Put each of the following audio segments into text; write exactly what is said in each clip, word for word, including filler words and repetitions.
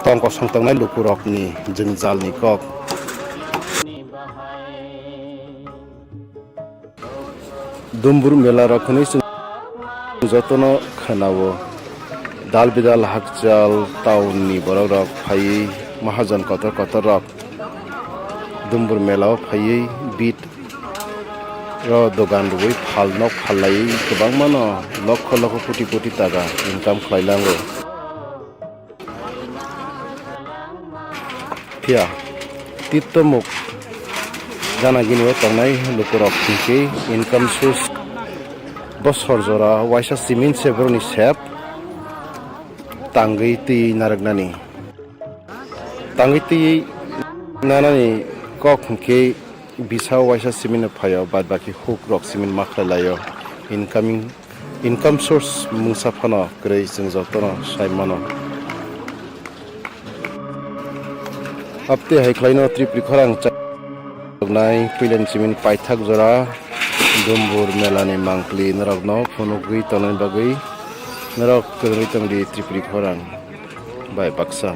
tong kosong tongnai lukurokni jwngjalni kok. Dumbur mela rok hwnwi chwng jotono khwnao. Dal bidal hakchal town ni borok rok phaiwi mahajon kotor kotor rok Dumbur mela o phaiwi bit ro dogan rwui phal nok phal laiwi kwbangma no lokho lokho koti koti taga income khlai lango. Phiya, titto muk gana gini o tongnai lukurok hinkhe income source bosor jora waisa simin se boroni sep tangwi twi narwknani. Tangwi twi nanani kok hinkhe bisa waisa simin no phaio, bad baki huk rok simin ma khlai laio. Incoming Income source mungsa phano kwrwi chwng jotono sai mano. Apte hai khlaino Tripuri khorang chaknai puilani simin paithak jora Dumbur melani mangpili norokno phunugwi tongnani bagwi norok kwrwngwi tongdi Tripuri khorang bai baksa.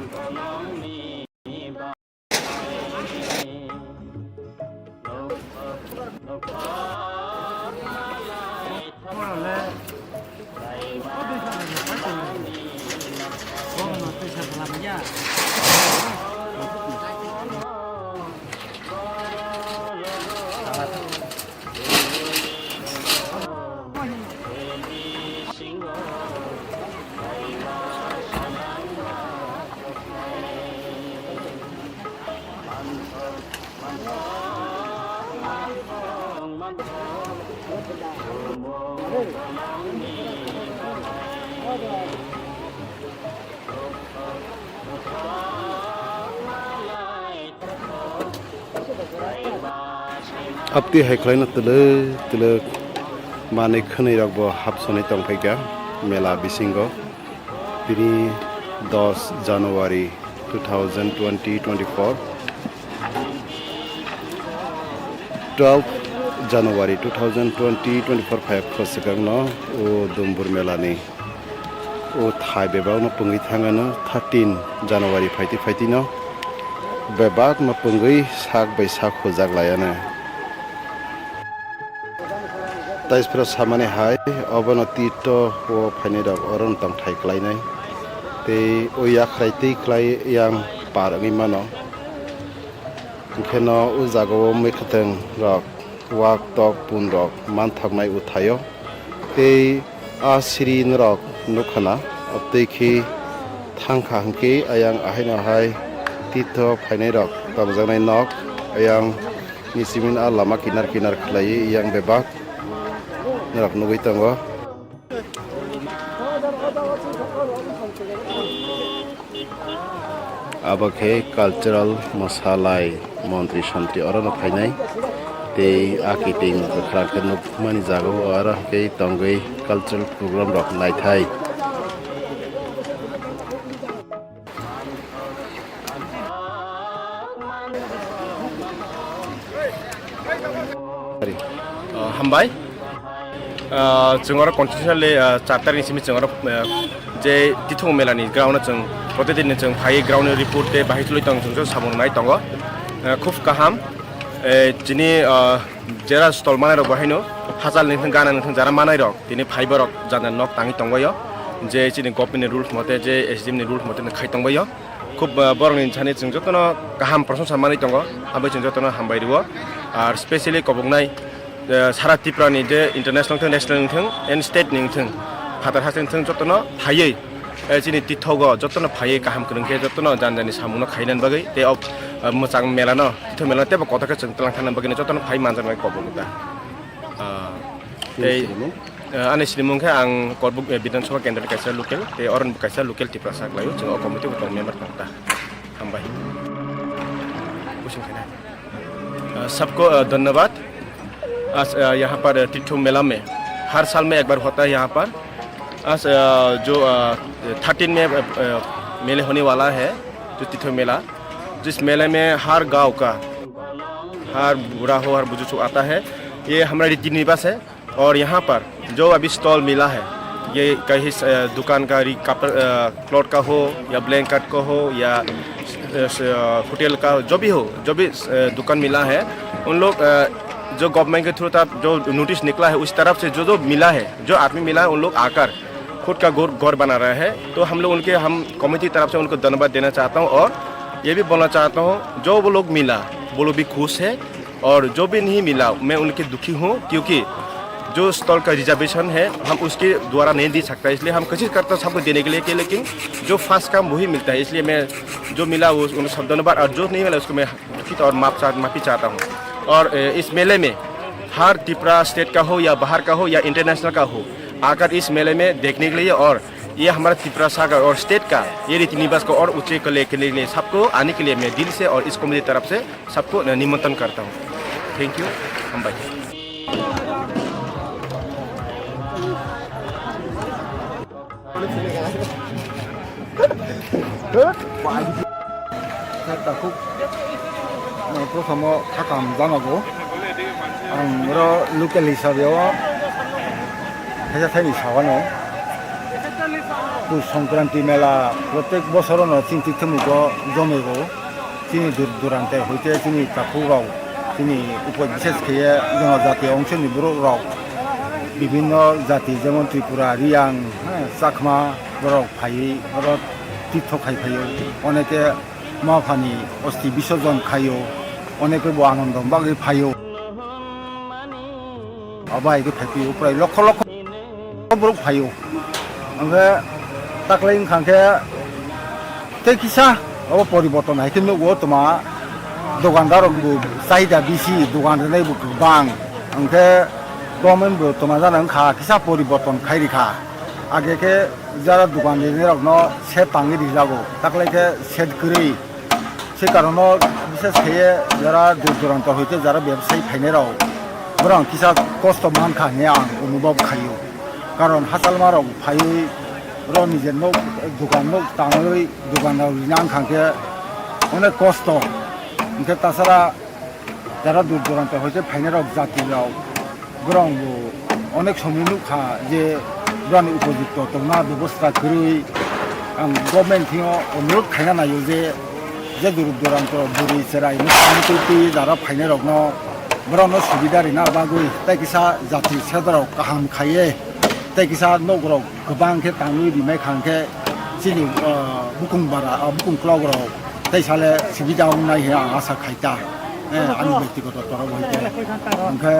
Apti hai khlaino twlwk twlwk manwi khwnwi rok bo hapsonwi tongphaikha mela bisingo. Tini dos January two thousand twenty twenty-four, twelve January two thousand twenty twenty-four phai kho swkangno o Dumbur melani o thai bebakno pungwi thangano thirteen January phaiti phaitino bebakno pungwi sak bai sak hujak laiano. Taiphro samani hai, obono tito o phainai rok oro no tongthai klainai. Tei o yakhrai tei klai yang par wngwi mano. Hwnkhe no o jaga o mwkhwtwng rok, wak tok pun rok manthoknai o thaio. Tei a siri norok nukha na, tei khe thangkha hwnkhe ayang ahaino hai tito phainai rok tongjaknai nok ayang. Ni simin a lama kinar kinar khlaiwi yang bebak norok nugwi tongo. Abo khe cultural mwsalai montri sontri orono phainai tei a kiting kwkhwrang khe nukmani jagao aro khe tongwi cultural program rok naithai. Uh, hambai. Uh, chwng oro continuously, uh, char tarikni simi chwng oro, uh, je tithung melani ground o chwng protidin ni chwng phai ground ni report tei bahai chului tong chwng samung nai tongo. Uh, khub kaham. Eh, chini, uh, jera stall manai rok bo haino hachal ni thang gana ni thang jara manai rok tini phai borok jana nok tangwi tongbaio. Je chini government ni rules mote je S D M ni rules mote khai tongbaio. Khub, uh, borokni thani chwng jotono kaham prosongsa manwi tongo, abo chwng jotono hambai rwo. Ar specially koboknai, uh, sara Tripura ni je international wngthang, national wngthang, and state ni wngthang, phatar haste wngthang jotono phaiwi, eh, chini tithogo jotono phaiwi kaham kwrwng khe jotono jani jani samungno khainani bagwi tei o, uh, mwchang melano, tithok melano teibo kotor khe chwng twlang thangna bagwino jotono phai manjaknai kobokno ta. Ah, tei, eh, ani sinimung khe ang Korbuk, eh, Bidhan Sabha Kendra ni kaisa local, tei oro ni kaisa local Tiprasa khlaio, chwng o committee bo tong member tong ta. Hambai. Kusung khaina. अ, सबको, अ, धन्यवाद। आज, अ, यहाँ पर तीर्थो मेला में हर साल में एक बार होता है यहाँ पर। आज, अ, जो, अ, थर्टीन में, अ, अ, मेले होने वाला है, जो तीर्थो मेला, जिस मेले में हर गांव का, हर बूढ़ा हो, हर बुजुर्ग हो आता है। ये हमारा रीति रिवाज है। और यहाँ पर जो अभी स्टॉल मिला है, ये कहीं से, अ, दुकान का री-, कपड़, अ, क्लॉथ का हो या ब्लैंकेट का हो या, अ, स-, अ, होटल का जो भी हो, जो भी, अ, दुकान मिला है, उन लोग, अ, जो गवर्नमेंट के थ्रू तरफ जो नोटिस निकला है, उस तरफ से जो, जो मिला है, जो आदमी मिला है, उन लोग आकर खुद का घर, घर बना रहे हैं। तो हम लोग उनके, हम कमेटी तरफ से उनको धन्यवाद देना चाहता हूँ और ये भी बोलना चाहता हूँ, जो वो लोग मिला, वो लोग भी खुश है। और जो भी नहीं मिला, मैं उनके दुखी हूँ, क्योंकि जो स्टॉल का रिजर्वेशन है, हम उसके द्वारा नहीं दे सकता, इसलिए हम कोशिश करते हैं सबको देने के लिए कि, लेकिन जो फर्स्ट कम वही मिलता है, इसलिए मैं जो मिला वो उन सब धन्यवाद, और जो नहीं मिला उसको मैं दुखित और माफ चाह, माफी चाहता हूँ। और, ए, इस मेले में हर त्रिपुरा स्टेट का हो या बाहर का हो या इंटरनेशनल का हो, आकर इस मेले में देखने के लिए और ये हमारा त्रिपुरा सागर और स्टेट का ये रीति निवास को और ऊंचे को लेके लेने सबको आने के लिए मैं दिल से और इस कमेटी तरफ से सबको निमंत्रण करता हूँ। Thank you. हम भाई। Takhuk, eh, prothamo sakam janago. Ang oro local hisabe o khaisa thaini sawano. Pus Songkranti mela protek bosorono chini twikthamugo jomego. Chini dur-, durante hoite chini takhuk rok, chini upo bises khe jonojati ongshoni borok rok, bibhinno jati jemon Tripura, Riyang, eh, Chakma borok phaiwi oro tirtho khai phaio. Oneke ma phani osti bisorjon khaio, oneke bo anondo bagwi phaio. Abo hai khe phai phio, prai lokho lokho borok phaio. Hwnkhe taklai wngkha khe tei kisa abo poriborton hai khe nukgo, toma dukandar rok bo chahida bisi, dukan rwnai bo kwbang. Hwnkhe government bo toma jana wngkha kisa poriborton khai rikha. Age khe jara dukan rinai rokno set tangwi rijago, taklai khe set kwrwi. Se karono bises khe jara dur duranto hoite jara bebsai phainai rok, borok kisa kosto mankha hinwi ang onubhob khaio. Karon hachalma rok phaiwi oro nije nok, dukan nok tangwi dukan rok rina wngkha khe onek kosto. Hwnkhe tasara jara dur duranto hoite phainai rok jati rok, borok bo onek somoi nukha je borokni upojukto tongna bebosta kwrwi. Ang government thing o onurodh khaina naio je, je dur duranto bwrwi cherai mwtai twi jara phainai rokno, borokno subida rina bagwi tei kisa jati sedorok kaham khaiye tei kisa nok rok kwbang khe tangwi rimai kha hwnkhe chini, ah, bukung bara, ah, bukung kwlok rok tei sale subida wngnai hinwi ang asa khai ta. Eh, ani byaktigoto torop hai khe. Hwnkhe,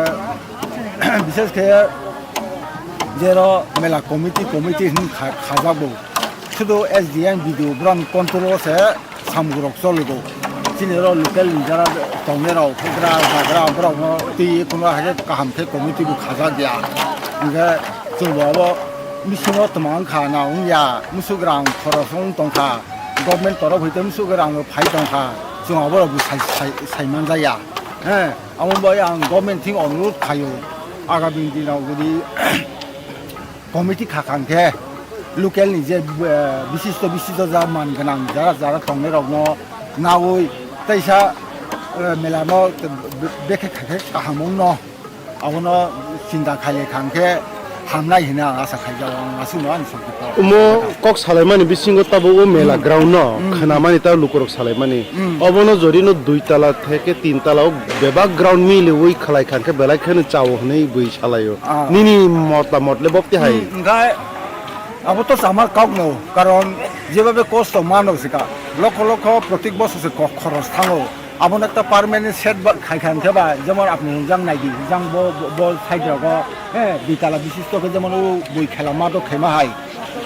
bishes khe jero mela committee, committee hinwi kha-, khajak bo. Sudu S D M B D O borokni control o se samung rok choligo. Chini oro local ni jara tongnai rok, hugra, bagra, borok no twi kuno hai khe kaham khe committee bo khajak ya. Hwnkhe chwng bo abo bisingo twma wngkha na wngya, musugrang khoros wng tongkha, government torof hoite musugrang bo phai tongkha, chwng aborok bo sai, sai, sai manjaya. He, amo bai ang government thing onurodh khaio, agami dinao jodi committee kha kha hwnkhe local ni je, eh, bisisto bisisto ja man gwnang jara jara tongnai rokno nawi teisa, eh, mela no be-, bekhe kha khe kaham wngno. Abono chinta khailai kha hwnkhe hamnai hinwi ang asa khaijao, ang aswkno ani songkhe kok. Omo kok salaimani bisingo tabuk o mela ground no khwnamani ta lukurok salaimani. Obono jodi no dui tala theke tin tala o bebak ground miliwi khalai kha hwnkhe belai kheno chao hinwi bui salaio. Ah. Nini motamot le bopti hai? Hmm, hwnkhe abo to chama kok no, karon jeba be kosto mano sika, lokho lokho protik bosor se kok khoros thango. Abono ekta permanent set ba khai kha hwnkhe ba, jemon apni hwnjak nai di, hwnjak bo, bo, bo side rogo, eh, dui tala bisisto khe jemon o bui khela ma do khaima hai.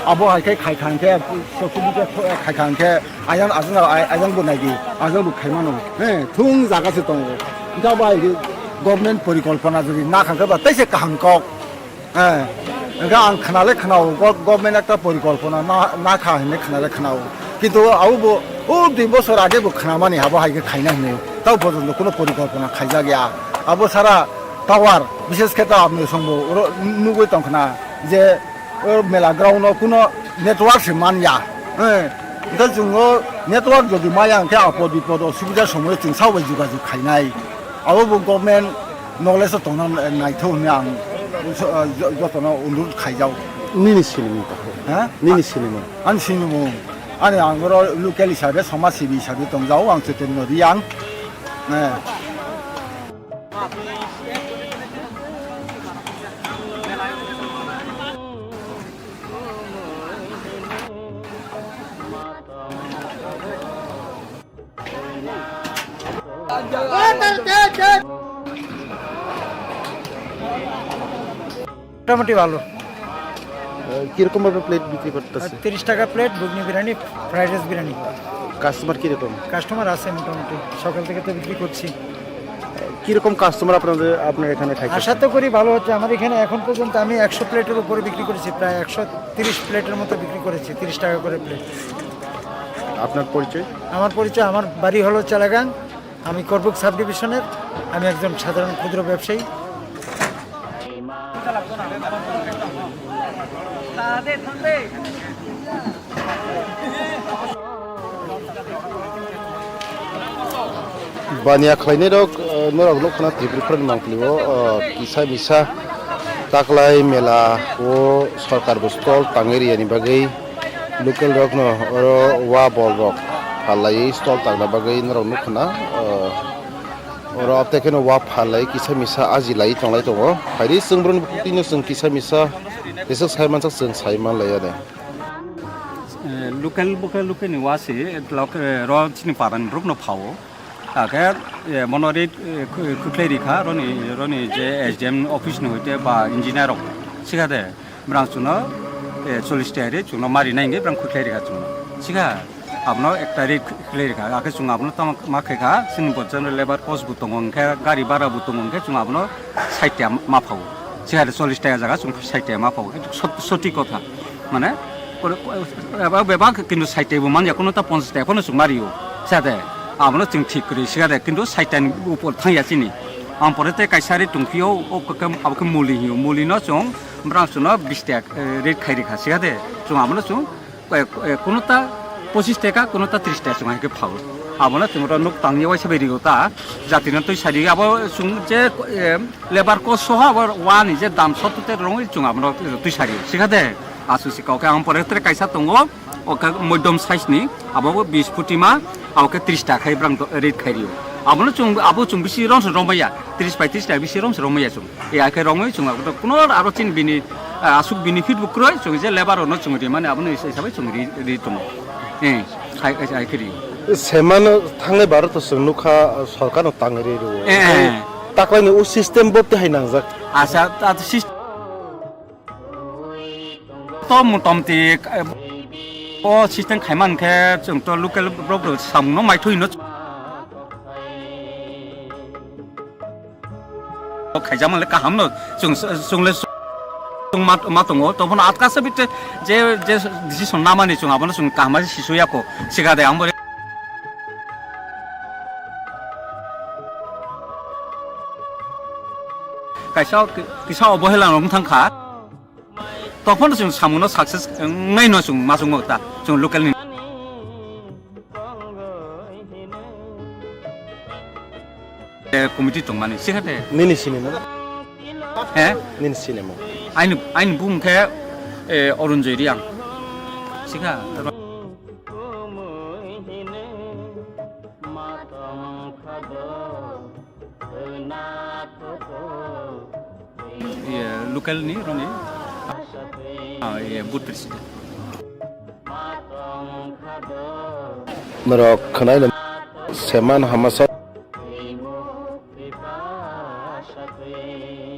Abo hai khe khai kha hwnkhe, soksudu khe khai kha hwnkhe, ayang ajang, ayang bo nai di, ajang bo khai mano. Eh, thung jaga se tongo. Hwnkhe abo hai khe government porikolpona jodi na kha hwnkhe ba tei se kaham kok. Eh, hwnkhe ang khwnale khwnao, go-, government ekta porikolpona na, na kha hinwi khwnale khwnao. Kintu abo bo, o dui bosor age bo khwnamani abo hai khe khaina hinwi. Tao porjonto kuno porikolpona khaijak ya. Abo sara tower, bishes khe ta apni songbo oro nugwi tongkhna je, o mela ground o kuno network se man ya. Eh, hwnkhe chwng o network jodi maya hwnkhe apod bipod osubida somoyo chwng sabai jogajog khainai. Abo bo government knowledge o tongna naithok hinwi ang jo-, jotono onurodh khaijao. Nini sinimung takhuk? Ha? Nini sinimung? Ani sinimung. Ani ang oro local hisabe, somaj sibi hisabe tongjao, ang Chaitanya Reang. Eh. মোটামুটি ভালো। আহ, কিরকম ভাবে প্লেট বিক্রি করতেছে? তিরিশ টাকা প্লেট ঘুগনি biryani, fried rice biryani. কাস্টমার কিরকম? কাস্টমার আছে মোটামুটি, সকাল থেকে তো বিক্রি করছি। কিরকম কাস্টমার আপনাদের, আপনার এখানে খাইতেছে? আশা তো করি ভালো হচ্ছে। আমার এখানে এখন পর্যন্ত আমি একশো প্লেটের উপরে বিক্রি করেছি, প্রায় একশো তিরিশ প্লেটের মতো বিক্রি করেছি, তিরিশ টাকা করে প্লেট। আপনার পরিচয়? আমার পরিচয়, আমার বাড়ি হলো চালাগাং, আমি করবুক সাব ডিভিশনের, আমি একজন সাধারণ ক্ষুদ্র ব্যবসায়ী। Baniya khlainai rok, eh, norok nukkhana Tripura ni mangpili o, eh, kisa misa taklai mela o sorkar bo stall tangwi riyani bagwi local rok no oro wa bol rok phalai stall tangna bagwi norok nukkhana, eh, oro abtei kheno wa phalai kisa misa aji lai tonglai tongo. Phaidi chwng borokni bukhuk twi no chwng kisa misa jeswk sai mansak chwng sai manlaiya de. Eh, local bo khe local ni wa se, lok-, eh, ro chini para ni borok no phao. Akhe, eh, mono rate, eh, khu-, khukhlai rikha, roni, roni je S D M office ni hoite ba engineer rok sikha de, brang chwngno, eh, chollish taka rate chwngno mari nai hwnwi brang khukhlai rikha chwngno. Sikha, abono ekta rate khukhlai rikha, akhe chwng abono tamo ma khaikha, chini bo chwngno labour cost bo tongo, hwnkhe gari bhara bo tongo, hwnkhe chwng abono sait taka ma phao. Sikha de chollish taka jaga chwng sait taka ma phao. Sot-, sotik kotha. Mane, kore, ko-, eba bebak kintu sait taka bo manya, kono ta ponchas taka phano chwng mario. Sade, abono chwng thik kwrwi sikade, kintu sait taka ni upor thangya chini. Ang pore tei kaisa rate tongphio, o khe, abo khe muli hino, muli no chwng, brang chwngno bis taka, eh, rate khai rikha sikade, chwng abono chwng, eh, eh, kono ta pochis taka, kono ta tris taka chwng hai khe phao. Abono chwng oro nuk tangya waisa bai rio ta, jati no twi sadi, abo chwng je, eh, labour cost soho abo wani je dam sotto te rongwi chwng abono twi sadi, sikha de? Asu si kok khe ang pore tre kaisa tongo, o khe medium size ni, abo bo bis futi ma, abo khe tris taka khai brang do-, rate khai rio. Abono chwng, abo chwng bisi rong se rong maya, tris bai tris taka bisi rong se rong maya chwng. E ai khe rongwi chwng abo to kuno aro chin bini, ah, asuk bini feed bo kroi, chwng je labour no chwng ri mani abono is-, hisabai chwng ri, ri tongo. Eh, khai, khai, khai khe rio. Seman thangnai baro to chwng nukha, sorkar no tangwi ri rio. Eh, eh. Taklaini o system bo tei hai nangjak. Asa, ta system to motamti, eh, o system khaiman khe chwng to local borok rok samung no maithoi no. Khaijak male kaham no chwng, chwng le chwng ma, ma tongo. Tobono atka se bitte je, je decision namani chwng abono chwng kaham se sisuyako. Sikade ang bo kaisa kisa obohela nang thangkha. Tokphano chwng samungo success wngnai no chwng ma chwngmo ta chwng local ni. Eh, committee tongmani sikha de. Nini sinimo? He? Nini sinimo? Aini, aini bung khe, eh, Arun Joy Reang. Sikha. Iya, local ni roni. Ah, iya, booth president. Norok khwnai no seman hamasa.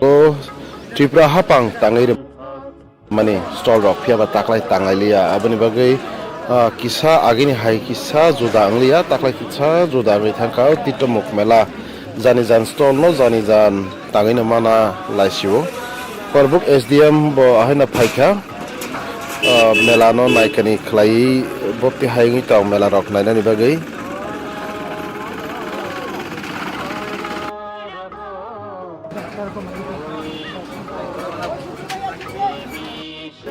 O Tripura hapang tangwi rw. Mani stall rok phiya ba taklai tanglai liya, aboni bagwi, ah, kisa agini hai kisa juda wng liya, taklai kisa juda wngwi thangkha o Titomuk mela. Jani jan stall no jani jan tangwi no mana laisio. Korbuk S D M bo ahai no phaikha, ah, mela no naikani khlaiwi bopti hai wngwi tong mela rok nainani bagwi.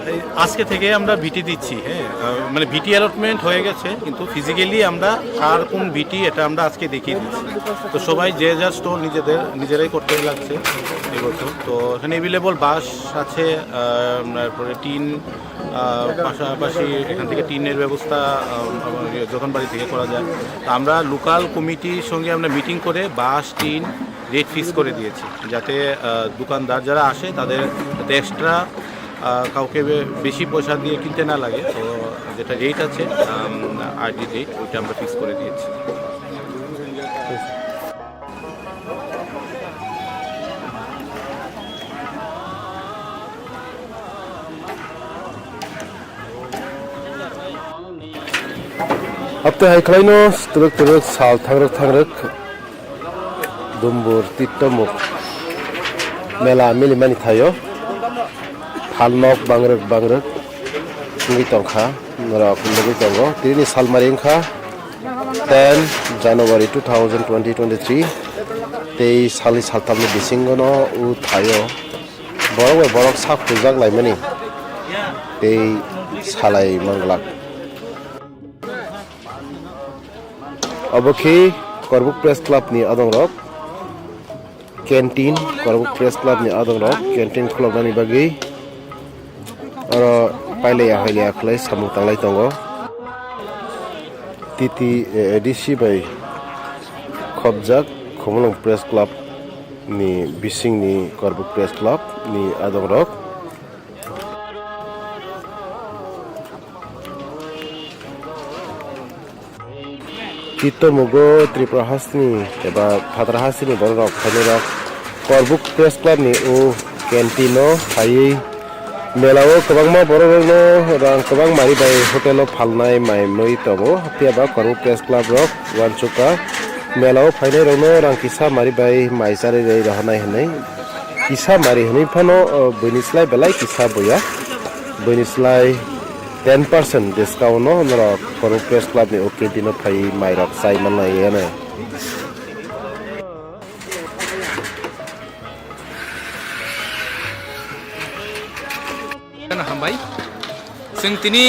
Ei, as আজকে থেকে আমরা ভিটি দিচ্ছি, হ্যাঁ, আহ, মানে ভিটি অ্যালটমেন্ট হয়ে গেছে, কিন্তু ফিজিক্যালি আমরা কার কোন ভিটি এটা আমরা আজকে দেখিয়ে দিচ্ছি। তো সবাই যে যার স্টল নিজেদের নিজেরাই করতে লাগছে এবছর। তো এখানে অ্যাভেলেবল বাঁশ আছে, আহ, তারপরে টিন, আহ, পাশাপাশি এখান থেকে টিনের ব্যবস্থা, আহ, আমার ইয়ে, যতন বাড়ি থেকে করা যায়। তো আমরা লোকাল কমিটির সঙ্গে আমরা মিটিং করে বাঁশ, টিন রেট ফিক্স করে দিয়েছি, যাতে, আহ, দোকানদার যারা আসে তাদের যাতে এক্সট্রা, আহ, কাউকে বে-, বেশি পয়সা দিয়ে কিনতে না লাগে। তো যেটা রেট আছে, আম, আরডি রেট, ওইটা আমরা ফিক্স করে দিয়েছি। Abte hai khwlaino twrwk twrwk sal thangrwk thangrwk Dumbur Tittomuk mela milimani thaio phalnok bangrwk bangrwk wngwi tongkha, norok nugwi tongo. Tini salmari wngkha ten January two thousand twenty twenty-three, tei salni saltalni bisingono o thaio borok bai borok sak hujak laimani tei salai manglak. Obo khe Korbuk Press Club ni adongrok, canteen, Korbuk Press Club ni adongrok canteen khuloknani bagwi oro pailaiya hailia khlai samung tanglai tongo. T T A A D C bai khopjak Khumulwng Press Club ni bisingni Korbuk Press Club ni adongrok. Tito mugo Tripura hasteni eba Phatar hasteni bororok phainairok Korbuk Press Club ni o canteen o phaiwi mela o kwbangma bororokno rang kwbang mari bai hotel o phalnai mai mui tongo. Phiya ba Korbuk Press Club rok uansukha mela o phainairokno rang kisa mari bai mai charwi rwi rohornai hwnwi. Kisa mari hwnwi phano, o, buini slai belai kisa buya. Buini slai ten percent discount no norok Korbuk Press Club ni o canteen o phaiwi mairok chai manlai ya nai. Hambai. Chwng tini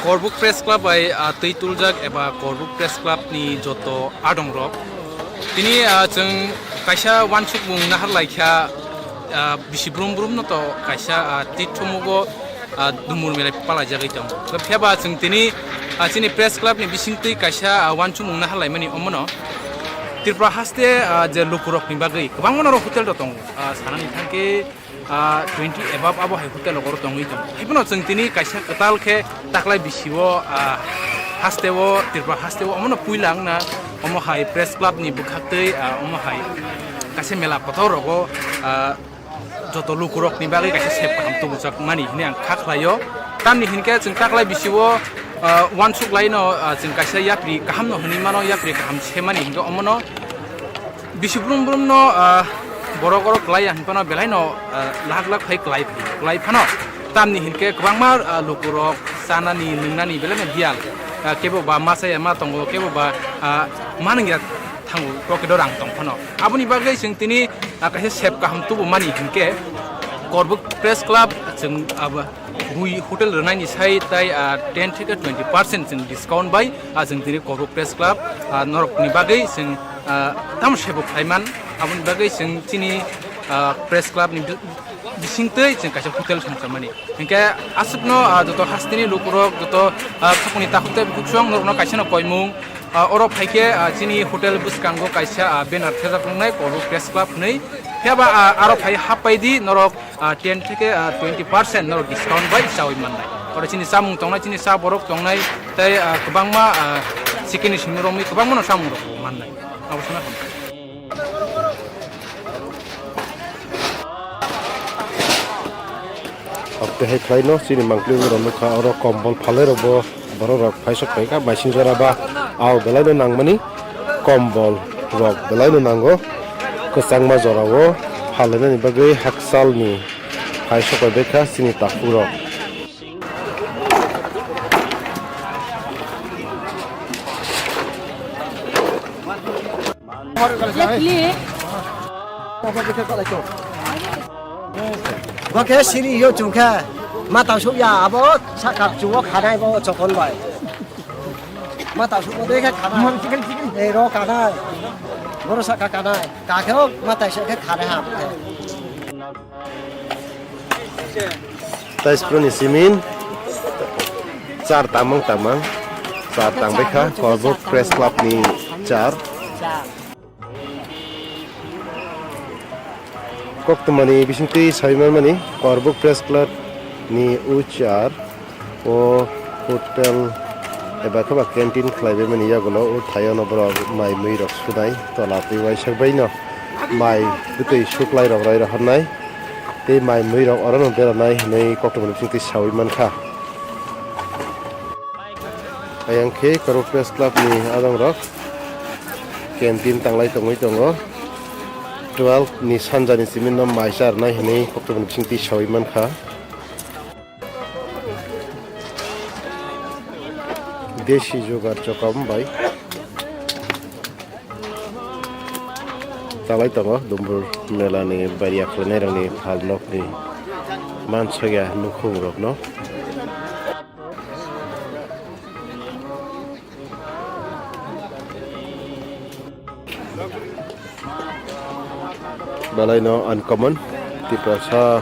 Korbuk Press Club bai, ah, twi tuljak eba Korbuk Press Club ni joto adongrok. Tini, ah, chwng kaisa uansukmung nahar laikha, ah, bisi brum brum no to kaisa, ah, twi thumugo, ah, dumur melai palaijagwi tongo. Phiya ba chwng tini, ah, chini Press Club ni bisingtwi kaisa, ah, uansukmung nahar laimani omono Tripura haste, ah, je lukurok ni bagwi kwbangma norok hotel rok tongo. Ah, sanani thangkhe ah, twenty above abo hai hotel rok oro tongwi tongo. Haiphano chwng tini kaisa kwtal khe taklai bisio, ah, hasteo, Tripura hasteo omono puila wngna omo hai Press Club ni bwkhaktwi, ah, omo hai kaisa mela kotor rogo, ah, joto lukurokni bagwi kaisa sep kaham tubujak mani hwnwi ang kha khlaio. Tamni hinkhe chwng taklai bisio, ah, uansuk laino, ah, chwng kaisa yapri kahamno hwnwi mano, yapri kaham se mani hinkhe omono bisi brum brum no, ah, borok oro kwlai ya hinphano belai no, ah, lak lak phai kwlai phai kwlai phano tamni hinkhe kwbangma, ah, lukurok chanani nwngnani belai no biyal, ah, kebo ba masa ya ma tongo kebo ba, ah, manung ya thango pocket o rang tong phano aboni bagwi chwng tini, ah, kaisa sep kaham tubu mani hinkhe Korbuk Press Club chwng abo bui hotel rwnaini sai tai, ah, ten theke twenty percent chwng discount bai, ah, chwng tini Korbuk Press Club, ah, norokni bagwi chwng, ah, tamo sebo khlaiman, aboni bagwi chwng chini, ah, Press Club ni bi-, bisingtwi chwng kaisa hotel songchamani. Hinkhe aswkno, ah, joto hasteni lukurok, joto, ah, khakuni takhuk tei bukhuk song norokno kaisano koimung, ah, oro phaikhe, ah, chini hotel bwskango kaisa, ah, banner thejak wngnai Korbuk Press Club hwnwi. Phiya ba, ah, aro phai happai di norok, ah, ten theke, ah, twenty percent norok discount bai chawi mannai. Oro chini chamung tongnai, chini cha borok tongnai, tei, ah, kwbangma, ah, chikini simi romwi kwbangma no chamung rok mannai. Abo sana hamkha. Abte hai khlaino chini mangpili rok nukha oro kombol phalai rok bo. Borok rok phaisok paikha, maising jora ba ao belai no nangmani, kombol rok belai no nango, kwchangma jora o phalnani bagwi hakchal ni phaisok bai baikha chini takhuk rok. Bokhe siri yo chungkha. Ma tang suk ya, abo saka chuo khanai bo chokon bai. Ma tang suk bo de kha khanai. Ei ro khanai. Boro saka khanai. Ka khe o ma tang suk khe khanai ha. Taispro ni simin. Char tamang tamang. Char tang bai kha. Korbuk Press Club ni char. Koktwmani bisingtwi sawi manmani, Korbuk Press Club ni uchar o hotel eba khe ba canteen khlaibaimani yagulo o thaio no borok mai mui rok sunai, tola twi uaisa bai no mai bwtwi suklai rok rai rohornai tei mai mui rok orono beranai hinwi koktwmani bisingtwi sawi mankha. Ayang khe Korbuk Press Club ni adongrok canteen tanglai tongwi tongo. Twelve ni sanjani simi no mai charnai hinwi koktwmani bisingtwi sawi mankha. Desi jugar chokam bai. Talai tongo Dumbur mela ni bari akhwlai nai rok ni phal nok ni mansokya nukhung rok no. Belai no uncommon Tiprasa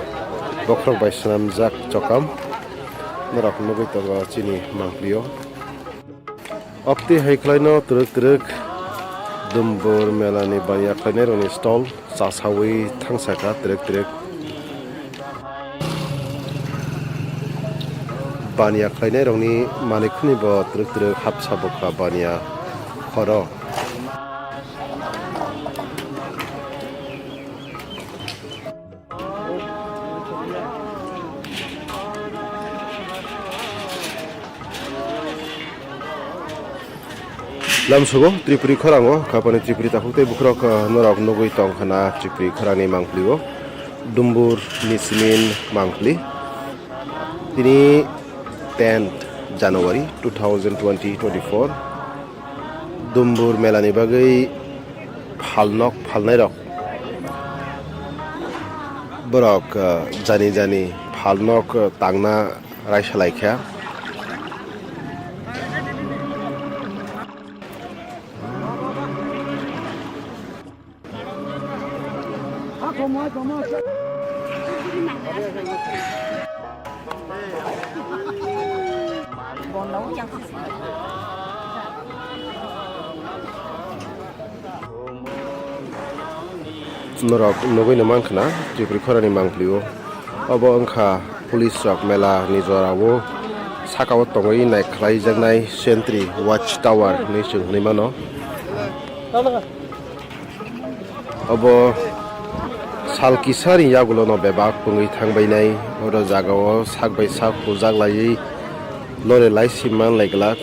bokhorok bai swnamjak chokam norok nugwi tongo chini mangpli o. Opti hai khlaino twrwk twrwk Dumbur mela ni bari akhwlainai rokni stall chasawi thangsakha twrwk twrwk. Bani akhwlainai rokni manikhuni bo twrwk twrwk hapsa bwkha baniya khoro. Lamsogo Tripuri khorango kapani Tripuri takhuk tei bukhurok, ah, norok nugwi tongkha na Tripuri khorangni mangpli o Dumbur Nismin mangpli. Tini tenth January two thousand twenty twenty-four. Dumbur melani bagwi phalnok phalnairok borok, ah, jani jani phalnok, ah, tangna raisa laikha. Norok nugwi no mankha na Tripuri khorani mangpli o. Obo wngkha police rok mela ni jora o saka o tongwi naikhlai jaknai sentry watch tower hinwi chwng hinwi mano. Obo sal kisani yagulo no bebak pungwi thangbainai, oro jaga o sak bai sak hujak laiwi lore lai si man lai glak.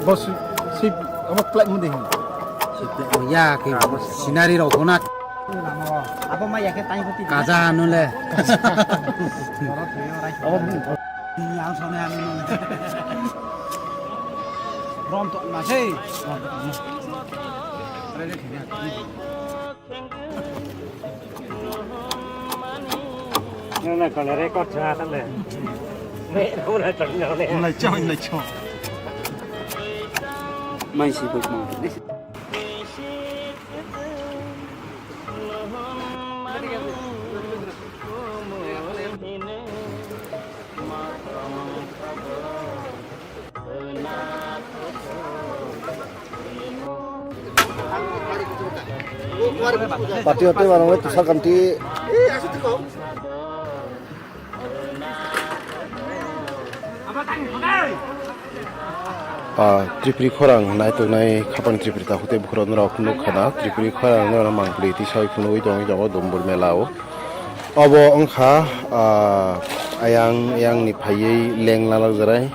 Bo si, si, abo plate mo de hin. Si plate mo ya ke scenery rok hona. Abo ma ya ke tai pati. Kaja anu le. Abo ni ang sone anu. Rom to ma sei. Nang na kona record cha ta le. Me na na chong na ne. Lai chong, lai chong. Mai si buk ma. Pati hati barang le tusar kanti. Ah, Tripuri khorang naitoknai khapang Tripuri takhuk tei bukhurok norok nukha na, Tripuri khorang norok mangpili tisai phunugwi tongwi tongo Dumbur mela o. Obo wngkha, ah, ayang, ayang ni phaiwi leng lalok jarai,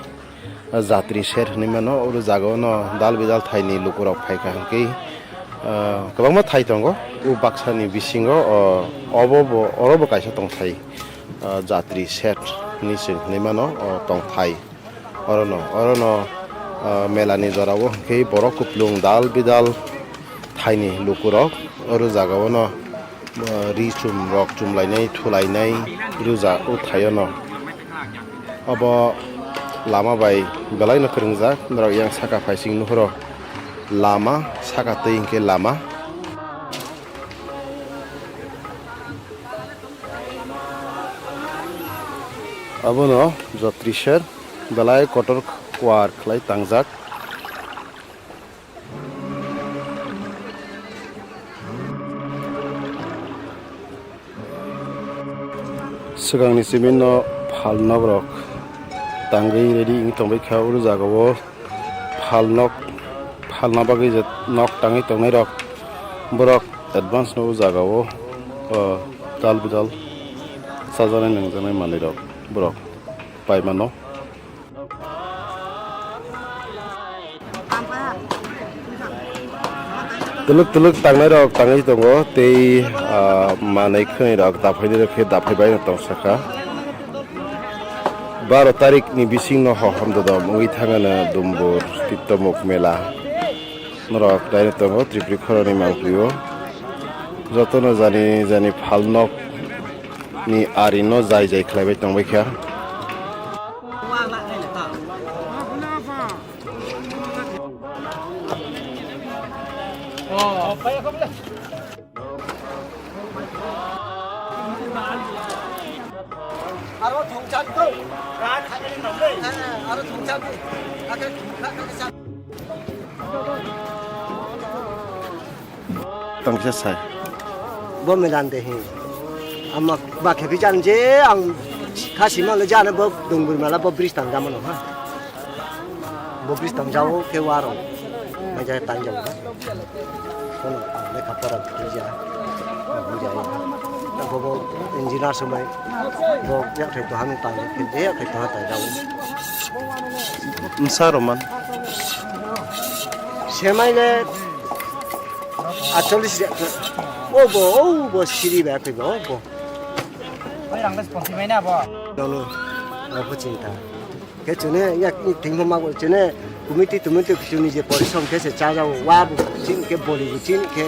ah, jatri ser hinwi mano. Oro jaga o no dal bidal thai ni lukurok phaikha hwnkhe, ah, kwbangma thai tongo. O baksa ni bisingo, oh, obo bo, oro bo kaisa tongthai, ah, jatri ser hinwi chwng hinwi mano, oh, tongthai. Orono, orono, ah, melani jorao hwnkhe borok kuplung dal bidal thaini lukurok oro jagao no, ah, ri chum rok chumlainai, thulainai rwja o thaio no. Obo lama bai belaino kwrwngjak, norok yang saka phaising nuhuro lama, saka twi hwnkhe lama. Abono jotri ser belai kotor kuar khlai tangjak. Swkangni simi no phal nok rok tangwi ready wng tongbai kha oro jaga o. Phal nok, phalna bagwi je nok tangwi tongnai rok, borok advance no o jaga o, o, dal bidal chajaknai nangjaknai manwi rok borok pai mano. Twlwk twlwk tangnai rok tangwi tongo tei, ah, manwi khwnwi rok daphainai rok khe daphai bai no tong sakha. Baro tarik ni bising no ho hamdodom wngwi thangano Dumbur Tittomuk mela. Norok daino tongo Tripuri khoroni mangpili o. Jotono jani jani phalnok ni ari no jai jai khlaibai tongbai kha. Tongsa sai. Bo medan de hi. Ama ba khe phi jan je ang kha sima le jana bo Dumbur mela bo bridge tang jama no ha. Bo bridge tang jao khe waro. Mai jai tang jao. Kono lekha pora buja. Buja. Bo bo engineer somai. Bo yak thai to hanu tang khe je yak thai to ha tang jao. Msa roman. Semai le atchollis. O bo, o bo siri ba khe bo, o bo. Oi rang le sponsor mai na bo. Dono. Bo chinta. Khe chwne yak ni thingmo mago chwne committee tumui twi chwni je porishrom khe se cha jago wa bo chin khe boli bo chin khe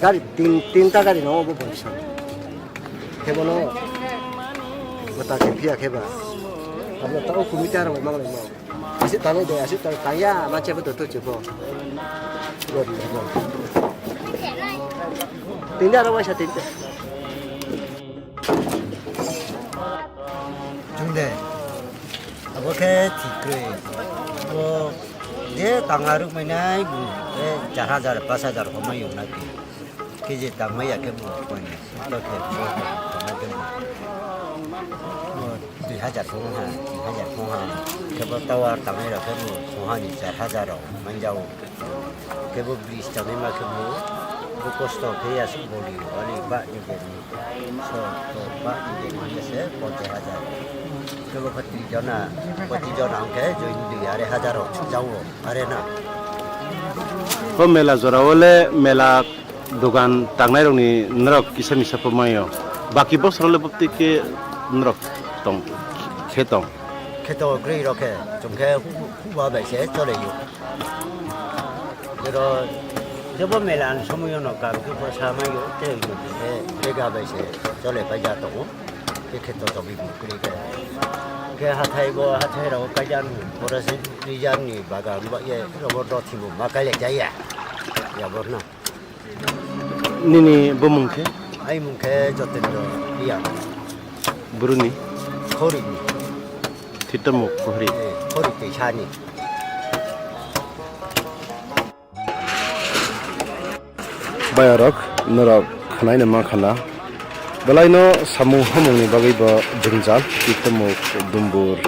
gari tin, tinta gari no bo porishrom khe bono gota khe phiya khe ba abo ta o committee aro mago mo aswk tanai de aswk tanai tangya manche bo to to chubo gori bo tinta aro waisa tinta. Chwng de, abo khe thik kwrwi. Abo je tangla rwk mainai, bini khe char hajar, pas hajar homai yong nai. Kg tangmai ya khe bo koi ni, to khe bo khe bo. Bo dui hajar song ha, tin hajar song ha. Khe bo tower tangmai rok khe bo song ha ni char hajar rok manjao. Kebo bridge tangwi ma khe bo, bo kosto khe ya se boli, ani ba ni je ni, so, so, ba ni je ni se ponchas hajar. Kebo kha tris jona, pochis jona hwnkhe join dui arai hajar rok jago, are na. O mela jora o le mela dogan tangnai rok ni norok kisa misa pho mai o. Baki bosor o le bopti khe norok tong, khe tong. Khe to kwrwi rok khe, chwng khe hu-, huba bai se chole o. Oro jebo mela ni somoy no kam khe pho sa mai o, tei o khe rega bai se chole pai ja tongo. Khe kheto togwi bo kwrwi khe. Khe hathai bo, hathai rok kaijan, pore se twijan ni bagan ba ye rogo dothi bo ma kailai jaya. Ya bo na. Nini bumung khe? Ai mung khe Jotendra Riya. Buruni? Khori ni. Thitamo Khori. Eh, Khori tei sani. Bayarok, norok khwnaino mankha na. Belaino samung hamungni bagwi bo jwngjal, Titamo Dumbur.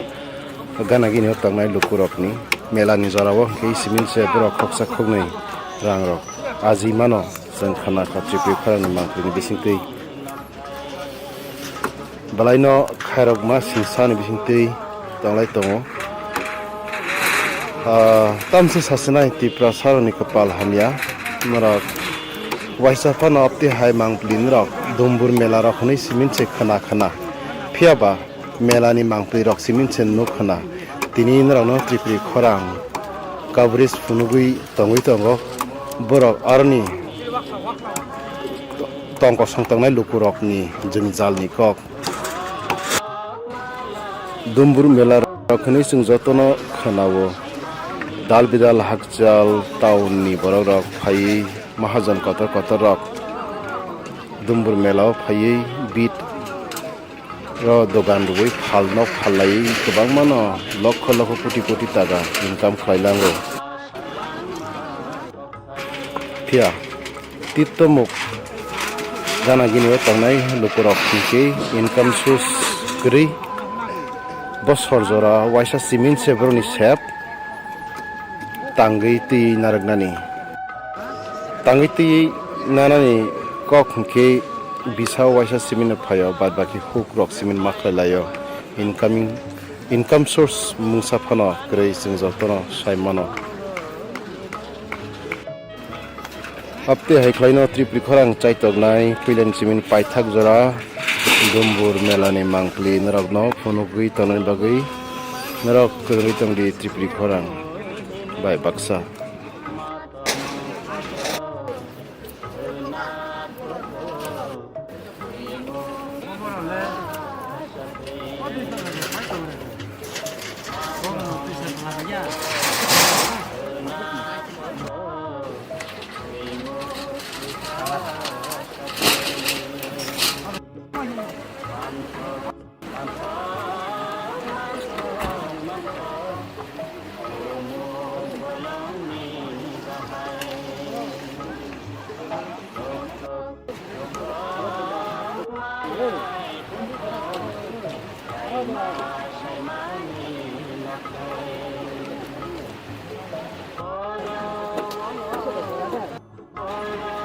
Gana gini o tongnai lukurokni melani jorao hwnkhe simi se borok khoksa khoknwi rangrok aji mano, chwng khna kha Tripuri khorangni mangpili bisingtwi. Belaino khairokma singsani bisingtwi tonglai tongo. Ah, tamse sasinai Tiprasarokni kwpal hamya. Norok waisa phano opti hai mangpili norok dumbur mela rok hwnwi simin se khna khna. Phiya ba melani mangpili rok simin se nuk khna. Tini norokno Tripuri khorang coverage phunugwi tongwi tongo. Borok aroni tong kosong tongnai lukurokni jwngjalni kok. Dumbur mela rok hwnwi chwng jotono khwnao. Dal bidal hakchal town ni borok rok phaiwi mahajon kotor kotor rok Dumbur mela o phaiwi bit ro dogan rwui phal nok phal laiwi kwbangma no lokho lokho koti koti taga income khlai lango. Phiya, tittomuk gana gini o tongnai lukurok hinkhe income source kwrwi. Bosor jora waisa simin se borokni sep tangwi twi narwknani. Tangwi twi nanani kok hinkhe bisa waisa simin phaio, bad baki huk rok simin ma khlai laio. Incoming, income source mungsa phano kwrwi chwng jotono sai mano. Apte hai khlaino Tripuri khorang chaitoknai puilani simin paithak jora Dumbur melani mangpili norokno phunugwi tongnani bagwi norok kwrwngwi tongdi Tripuri khorang bai baksa.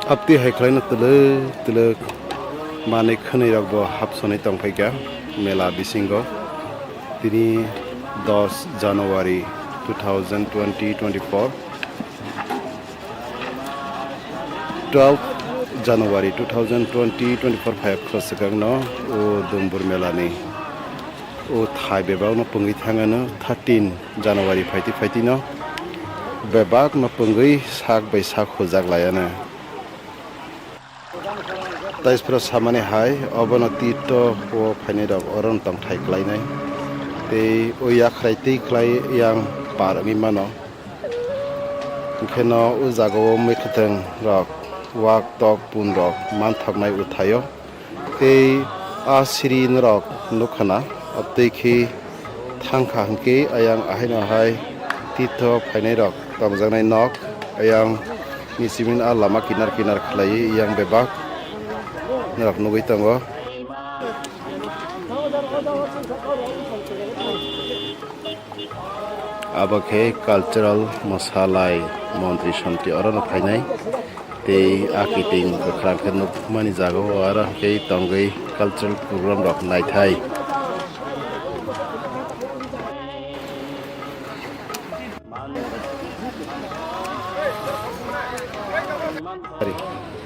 Apti hai khlaino twlwk twlwk manwi khwnwi rokbo hapsonwi tongphaikha mela bisingo. Tini dos January two thousand twenty twenty-four, twelve January two thousand twenty twenty-four phai khoroksa swkangno o Dumbur melani o thai bebakno pungwi thangano thirteen January phaiti phaitino bebakno pungwi sak bai sak hujak laiano. Taiphro samani hai obono tito o phainai rok oro tongthai klainai tei o yakhrai tei khlai yang par wngwi mano. Hwnkhe no o jaga o mwkhwtwng rok wak tok pun rok manthoknai uthaio. Tei a siri norok nukha na, tei khe thangkha hwnkhe ayang ahaino hai tito phainai rok tongjaknai nok, ayang ni simin a lama kinar kinar khlaiwi yang bebak norok nugwi tongo. Abo khe cultural mwsalai montri somti orono phainai. Tei a kiting kwkhwrang khe nukmani jagao aro hwnkhe tongwi cultural program rok naithai.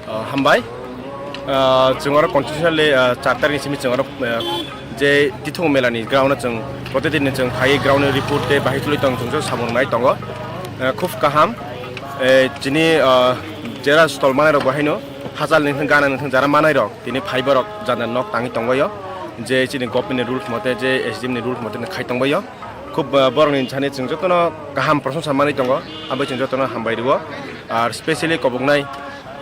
Ah, hambai. Ah, chwng oro continuously, ah, char tarikni simi chwng oro, ah, je Tithung Melani ground-o chwng protidin ni chwng phaiwi ground-ni report tei bahai tului tong chwng samung nai tongo. Ah, khub kaham. Eh, chini, ah, jera stall manai rok bo haino hachal ni thang gana ni thang jara manai rok tini phai borok jana nok tangwi tongbaio. Je chini government ni rules mote, je S D M ni rules mote khai tongbaio. Khub, ah, borokni thani chwng jotono kaham prosongsa manwi tongo, abo chwng jotono hambai rwo. Ar specially koboknai,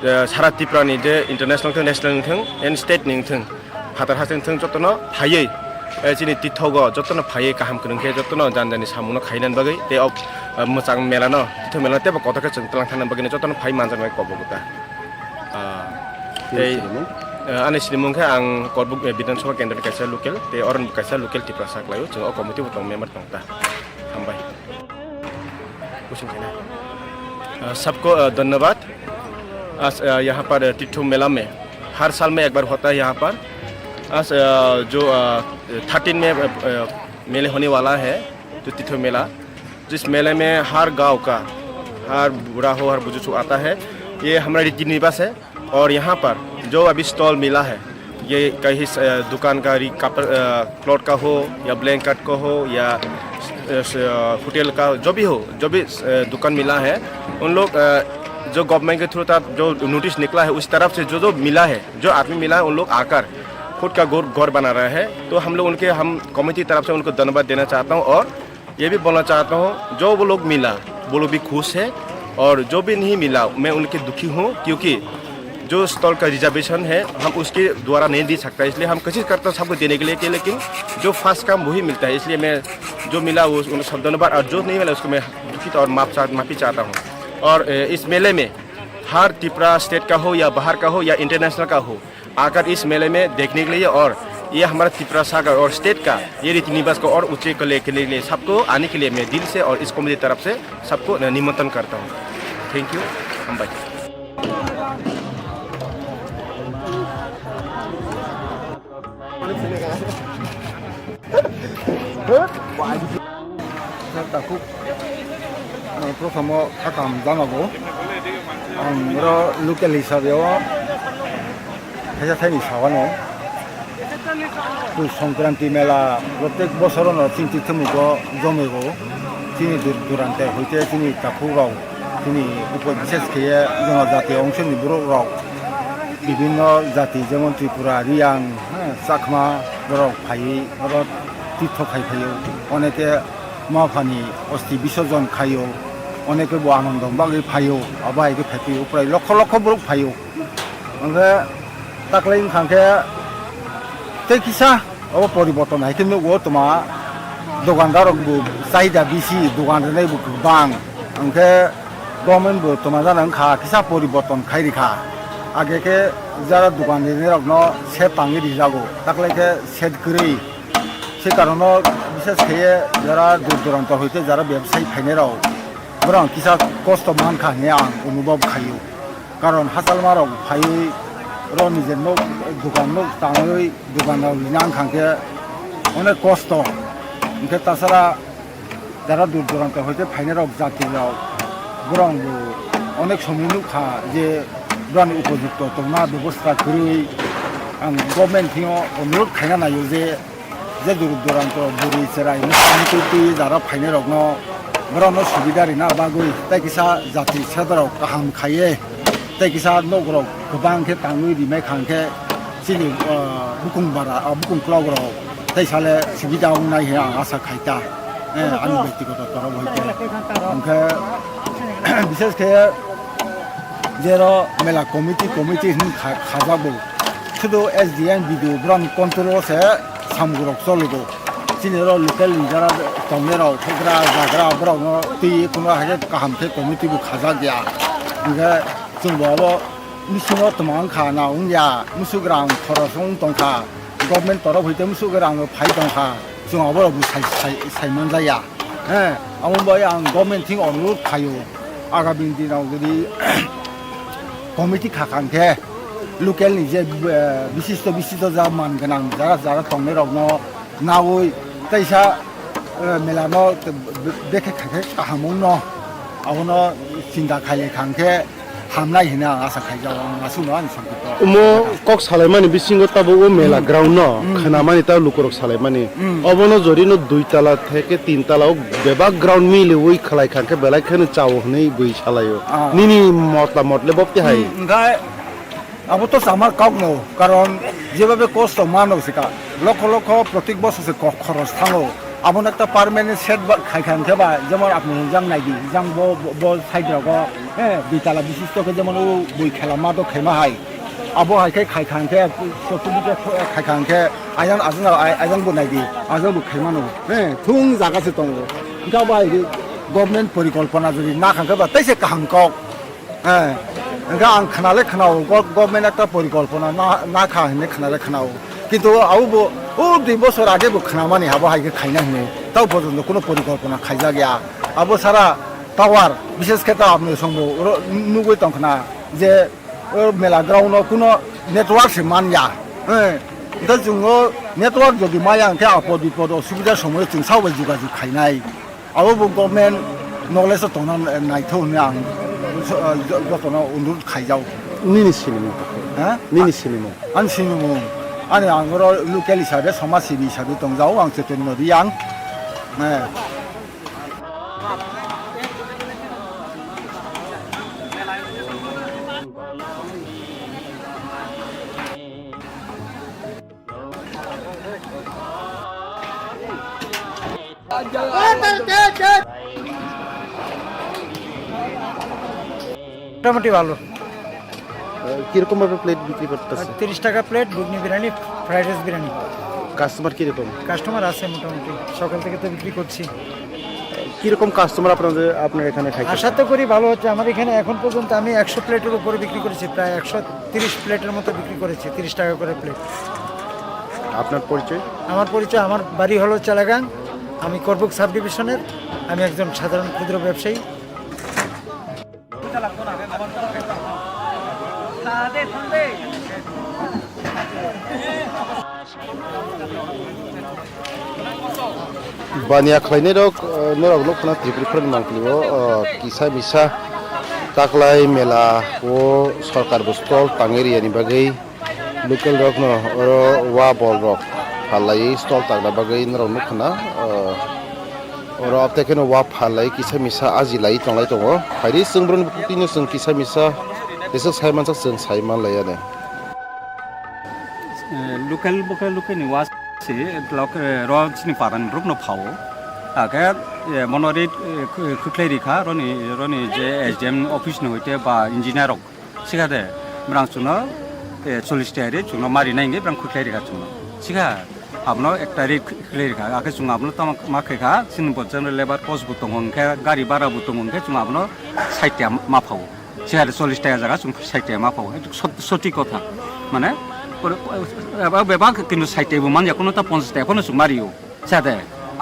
ah, sara Tripura ni je international wngthang, national wngthang, and state ni wngthang, phatar haste wngthang, jotono phaiwi, eh, chini tithogo jotono phaiwi kaham kwrwng khe jotono jani jani samungno khainani bagwi tei o, ah, mwchang melano, tithok melano teibo kotor khe chwng twlang thangna bagwino jotono phai manjaknai kobok ta. Ah, tei Eh, ani sinimung khe ang Korbuk, eh, Bidhan Sabha Kendra ni kaisa local, tei oro ni kaisa local Tiprasa khlaio, chwng o committee bo tong member tong ta. Hambai. Kuchung khaina. अ, सबको, अ, धन्यवाद। आज, अ, यहाँ पर, अ, तीर्थो मेला में हर साल में एक बार होता है यहाँ पर। आज, अ, जो, अ, थर्टीन में, अ, अ, मेले होने वाला है, जो तीर्थो मेला, जिस मेले में हर गांव का, हर बूढ़ा हो, हर बुजुर्ग हो आता है। ये हमारा रीति रिवाज है। और यहाँ पर जो अभी स्टॉल मिला है, ये कहीं से, अ, दुकान का री-, कपड़, अ, क्लॉथ का हो या ब्लैंकेट का हो या, अ, स-, अ, होटल का जो भी हो, जो भी, अ, दुकान मिला है, उन लोग, अ, जो गवर्नमेंट के थ्रू तक जो नोटिस निकला है, उस तरफ से जो जो मिला है, जो आदमी मिला है, उन लोग आकर खुद का घर, घर बना रहे हैं। तो हम लोग उनके, हम कमेटी तरफ से उनको धन्यवाद देना चाहता हूँ और ये भी बोलना चाहता हूँ, जो वो लोग मिला, वो लोग भी खुश है, और जो भी नहीं मिला, मैं उनके दुखी हूँ, क्योंकि जो स्टॉल का रिजर्वेशन है, हम उसके द्वारा नहीं दे सकता, इसलिए हम कोशिश करते हैं सबको देने के लिए, कि लेकिन जो फर्स्ट कम वही मिलता है, इसलिए मैं जो मिला वो उन सब धन्यवाद, और जो नहीं मिला उसको मैं दुखित और माफ चाह, माफी चाहता हूँ। और, ए, इस मेले में हर त्रिपुरा स्टेट का हो या बाहर का हो या इंटरनेशनल का हो, आकर इस मेले में देखने के लिए और ये हमारा त्रिपुरा सागर और स्टेट का ये रीति रिवाज को और ऊंचे को लेके, लेके सबको आने के लिए मैं दिल से और इस कमेटी तरफ से सबको निमंत्रण करता हूँ। Thank you. हम भाई। Takhuk, eh, prothamo khakam janago. Ang oro local hisabe o khaisa thaini sawano. Pus Songkranti mela protek bosorono chini tithumugo jomego. Chini dur-, durante hoite chini takhuk rok, chini upo bises khe jonojati ongshoni borok rok, bibinno jati jemon Tripura, Riyang, eh, Chakma borok phaiwi oro tirtho khai phaio, oneke ma phani osti bisorjon khaio, oneke bo anondon bagwi phaio, abo hai khe phai phaio, prai lokho lokho borok phaio. Hwnkhe taklai wngkha khe tei kisa obo poriborton hai khe nukgo toma dukandar rok bo chahida bisi, dukan rwnai bo kwbang, hwnkhe government bo toma jana wngkha kisa poriborton khai rikha. Age khe jara dukan rwnai rokno set tangwi rijago, taklai khe set kwrwi. Se karono bishes khe jara dur duranto hoite jara bebsai phainai rok borok kisa kosto mankha hinwi ang onubhob khaio. Karon hachalma rok phaiwi oro nije nok dukan nok tangwi dukan rok rina wngkha khe onek kosto. Hwnkhe tasara jara dur duranto hoite phainai rok jati rok borok bo onek somoi nukha je borokni upojukto tongna bebosta kwrwi. Ang government thing o onurodh khaina naio je je dur duranto bwrwi cherai mukti mukti twi jara phainai rokno borokno subida rina bagwi tei kisa jati sedorok kaham khaiye tei kisa nok rok kwbang khe tangwi rimai kha hwnkhe chini, ah, bukung bara, ah, bukung kwlok rok tei sale subida wngnai hinwi ang asa khai ta, eh, ani bektigoto torof hai khe. Hwnkhe bishes khe jero mela committee, committee hinwi kha-, khajak bo. Sudu S D M, B D O borokni control o se samung rok choligo. Chini oro local ni jara tongnai rok, phugra, jagra borokno twi kuno hai khe kaham khe committee bo khajak ya. Hwnkhe chwng bo abo bisingo twma wngkha na wngya, musugrang khoros wng tongkha, government torof hoite musugrang phai tongkha, chwng aborok bo sai, sai, sai manjaya. He, amo bai ang government thing onurodh khaio, agami dinao jodi committee khakang khe local ni je, eh, bishisto bishisto ja man gwnang jara jara tongnai rokno nawi teisa, eh, mela no be-, be-, bekhe khaikhe kaham wngno abono chinta khailai khang khe hamnai hinwi ang asa khaijao, ang aswkno ani songkito. Omo kok salaimani bisingo tabuk o mela ground no khnamani ta lukurok salaimani. Obono jodi no dui tala theke tin tala o bebak ground miliwi khlai khang khe belai kheno chao hinwi bui salaio. Ah. Nini motla motle bobti hai. Hmm, hwnkhe abo to sama kok no, karon jeba be kosto mano sika. Lokho lokho protik bosor se kok khoros thango. Abo no ekta permanent set ba khai kha hwnkhe ba, jemon apni jang nai di, jang bo, bo, bo side rogo, eh, dui tala bishisto khe jemon o bui khela ma do khaima hai. Abo hai khe khai kha hwnkhe, chotto dike khai kha hwnkhe, ayang ajang, ayang bo nai di, ajang bo khai mano. Eh, thung jaga se tongo. Hwnkhe abo hai khe government porikolpona jodi na kha hwnkhe ba tei se kaham kok. Eh, Hwnkhe ang khwnale khwnao, go-, government ekta porikolpona na, nakha hinwi khwnale khwnao. Kintu abo bo, o dui bosor age bo khwnamani abo hai khe khaina hinwi. Tao porjonto kuno porikolpona khaijak ya. Abo sara tower, bishes khe ta apni songbo oro nugwi tongkhna je, o mela ground o kuno network se man ya. Eh, hwnkhe chwng o network jodi maya hwnkhe apod bipod osubida somoyo chwng sabai jogajog khainai. Abo bo government knowledge o tongna naithok hinwi ang jo-, jo-, jotono onurot khaijao. Nini sinimung? Ha? Nini sinimung? Ani sinimung. Ani ang oro local hisabe, somaj sibi hisabe tongjao, ang Chaitanya Reang. Eh. মোটামুটি ভালো। আহ, কিরকম ভাবে প্লেট বিক্রি করতেছে? তিরিশ টাকা প্লেট, ঘুগনি biryani, fried rice biryani. কাস্টমার কিরকম? কাস্টমার আছে মোটামুটি, সকাল থেকে তো বিক্রি করছি। কিরকম কাস্টমার আপনাদের, আপনার এখানে খাইতে আশা আসে? তো করি ভালো হচ্ছে। আমার এখানে এখন পর্যন্ত আমি একশো প্লেটের উপরে বিক্রি করেছি, প্রায় একশো তিরিশ প্লেটের মতো বিক্রি করেছি, তিরিশ টাকা করে প্লেট। আপনার পরিচয়? আমার পরিচয়, আমার বাড়ি হলো চালাগাং, আমি করবুক সাব ডিভিশনের, আমি একজন সাধারণ ক্ষুদ্র ব্যবসায়ী। Baniya khlainai rok, eh, norok nukha na Tripura ni mangpili o, eh, kisa misa taklai mela o sorkar bo stall tangwi riyani bagwi local rok no oro wa bol rok phalai stall tangna bagwi norok nukha na, eh, oro tei kheno wa phalai kisa misa aji lai tonglai tongo. Phaidi chwng boroni bukhuk twi no chwng kisa misa jeswk sai mansak chwng sai manlai yani. Eh, local bo khe local ni wa se lok, eh, ro chini para ni rok no phao. Akhe, eh, mono rate, eh, khu-, khwkhlai rikha roni, roni je S D M office ni hoite ba engineer rok sikha de, brang chwngno, eh, chollish taka rate chwngno mari nai hwnwi brang khwkhlai rikha chwngno. Sikha abono ekta rate khwkhlai rikha. Akhe chwng abono tamo ma khaikha, chini bo general labour cost bo tongo hwnkhe, gari bhara bo tongo hwnkhe chwng abono sait taka ma phao. Sikha de chollish taka jaga chwng sait taka ma phao. Ekdom sot-, sothik kotha. Mane, pore, eba, bebak kintu sait taka bo manya, kono ta ponchash taka phano chwng mario. Sade,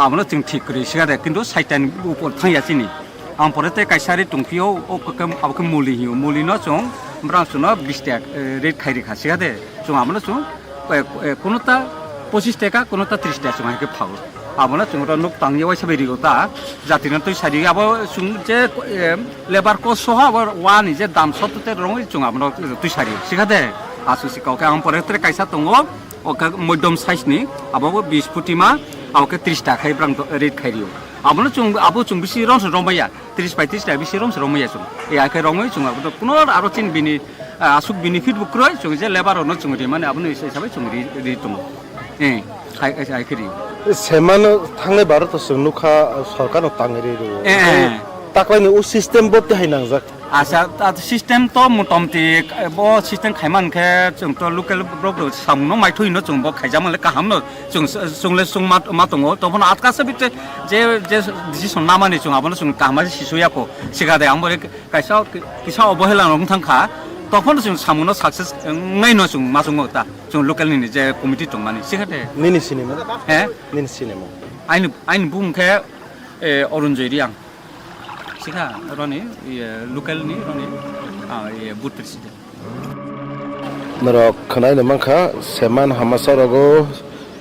abono chwng thik kwrwi sikha de, kintu sait taka ni upor thangya chini. Ang pore tei kaisa rate tongphio, o khe, abo khe muli hino. Muli no chwng brang chwngno bis taka, eh, rate khai rikha sikha de. Chwng abono chwng, eh, eh, kono ta pochis taka, kono ta tris taka chwng hai khe phao. Abono chwng oro nuk tangya waisa bai rio ta, jati no twi sari abo chwng je, eh, labour cost soho abo wa ni je dam sotto te rongwi chwng abono twi sari sikha de. Asu si kok khe ang pore tre kaisa tongo, o khe medium size ni, abo bo bis futi ma, abo khe tris taka khai brang rate khai rio. Abono chwng, abo chwng bisi rong se rong maya, tris bai tris taka bisi rong se rong maya chwng. E, akhe rongwi chwng abo to kuno aro chin bini, ah, aswk bini feed bo kwrwi, chwng je labour rok no chwng ri mani, abono isa hisabai chwng ri, ri tongo. Eh, hai, hai, hai khe ri. Semano thangnai baro to chwng nukha, sorkar no tangwi ri rio. Eh, eh. Taklai ni o system bo tei hai nangjak. Acha, ta system to motamti, bo system khaimani khe chwng to local borok rok samung no maithoi no chwng bo khaijak male kaham no chwng, chwng le chwng ma, ma tongo. Toboni atka se bitte je, je decision namani chwng abono chwng kaham se sisuyako. Sikha de ang bo kaisa kisa obohela no wng thang kha. Toboni chwng samung no success wngnai no chwng ma chwngo ta. Chwng local ni je committee tongmani. Sikha de. Nini sinimo? He? Nini sinimo? Aini, aini bung khe, eh, Arun Joy Reang. Sikha roni, iye, local ni roni, ah, iye, booth president. Norok khwnai no mankha, Seman Hamasa rogo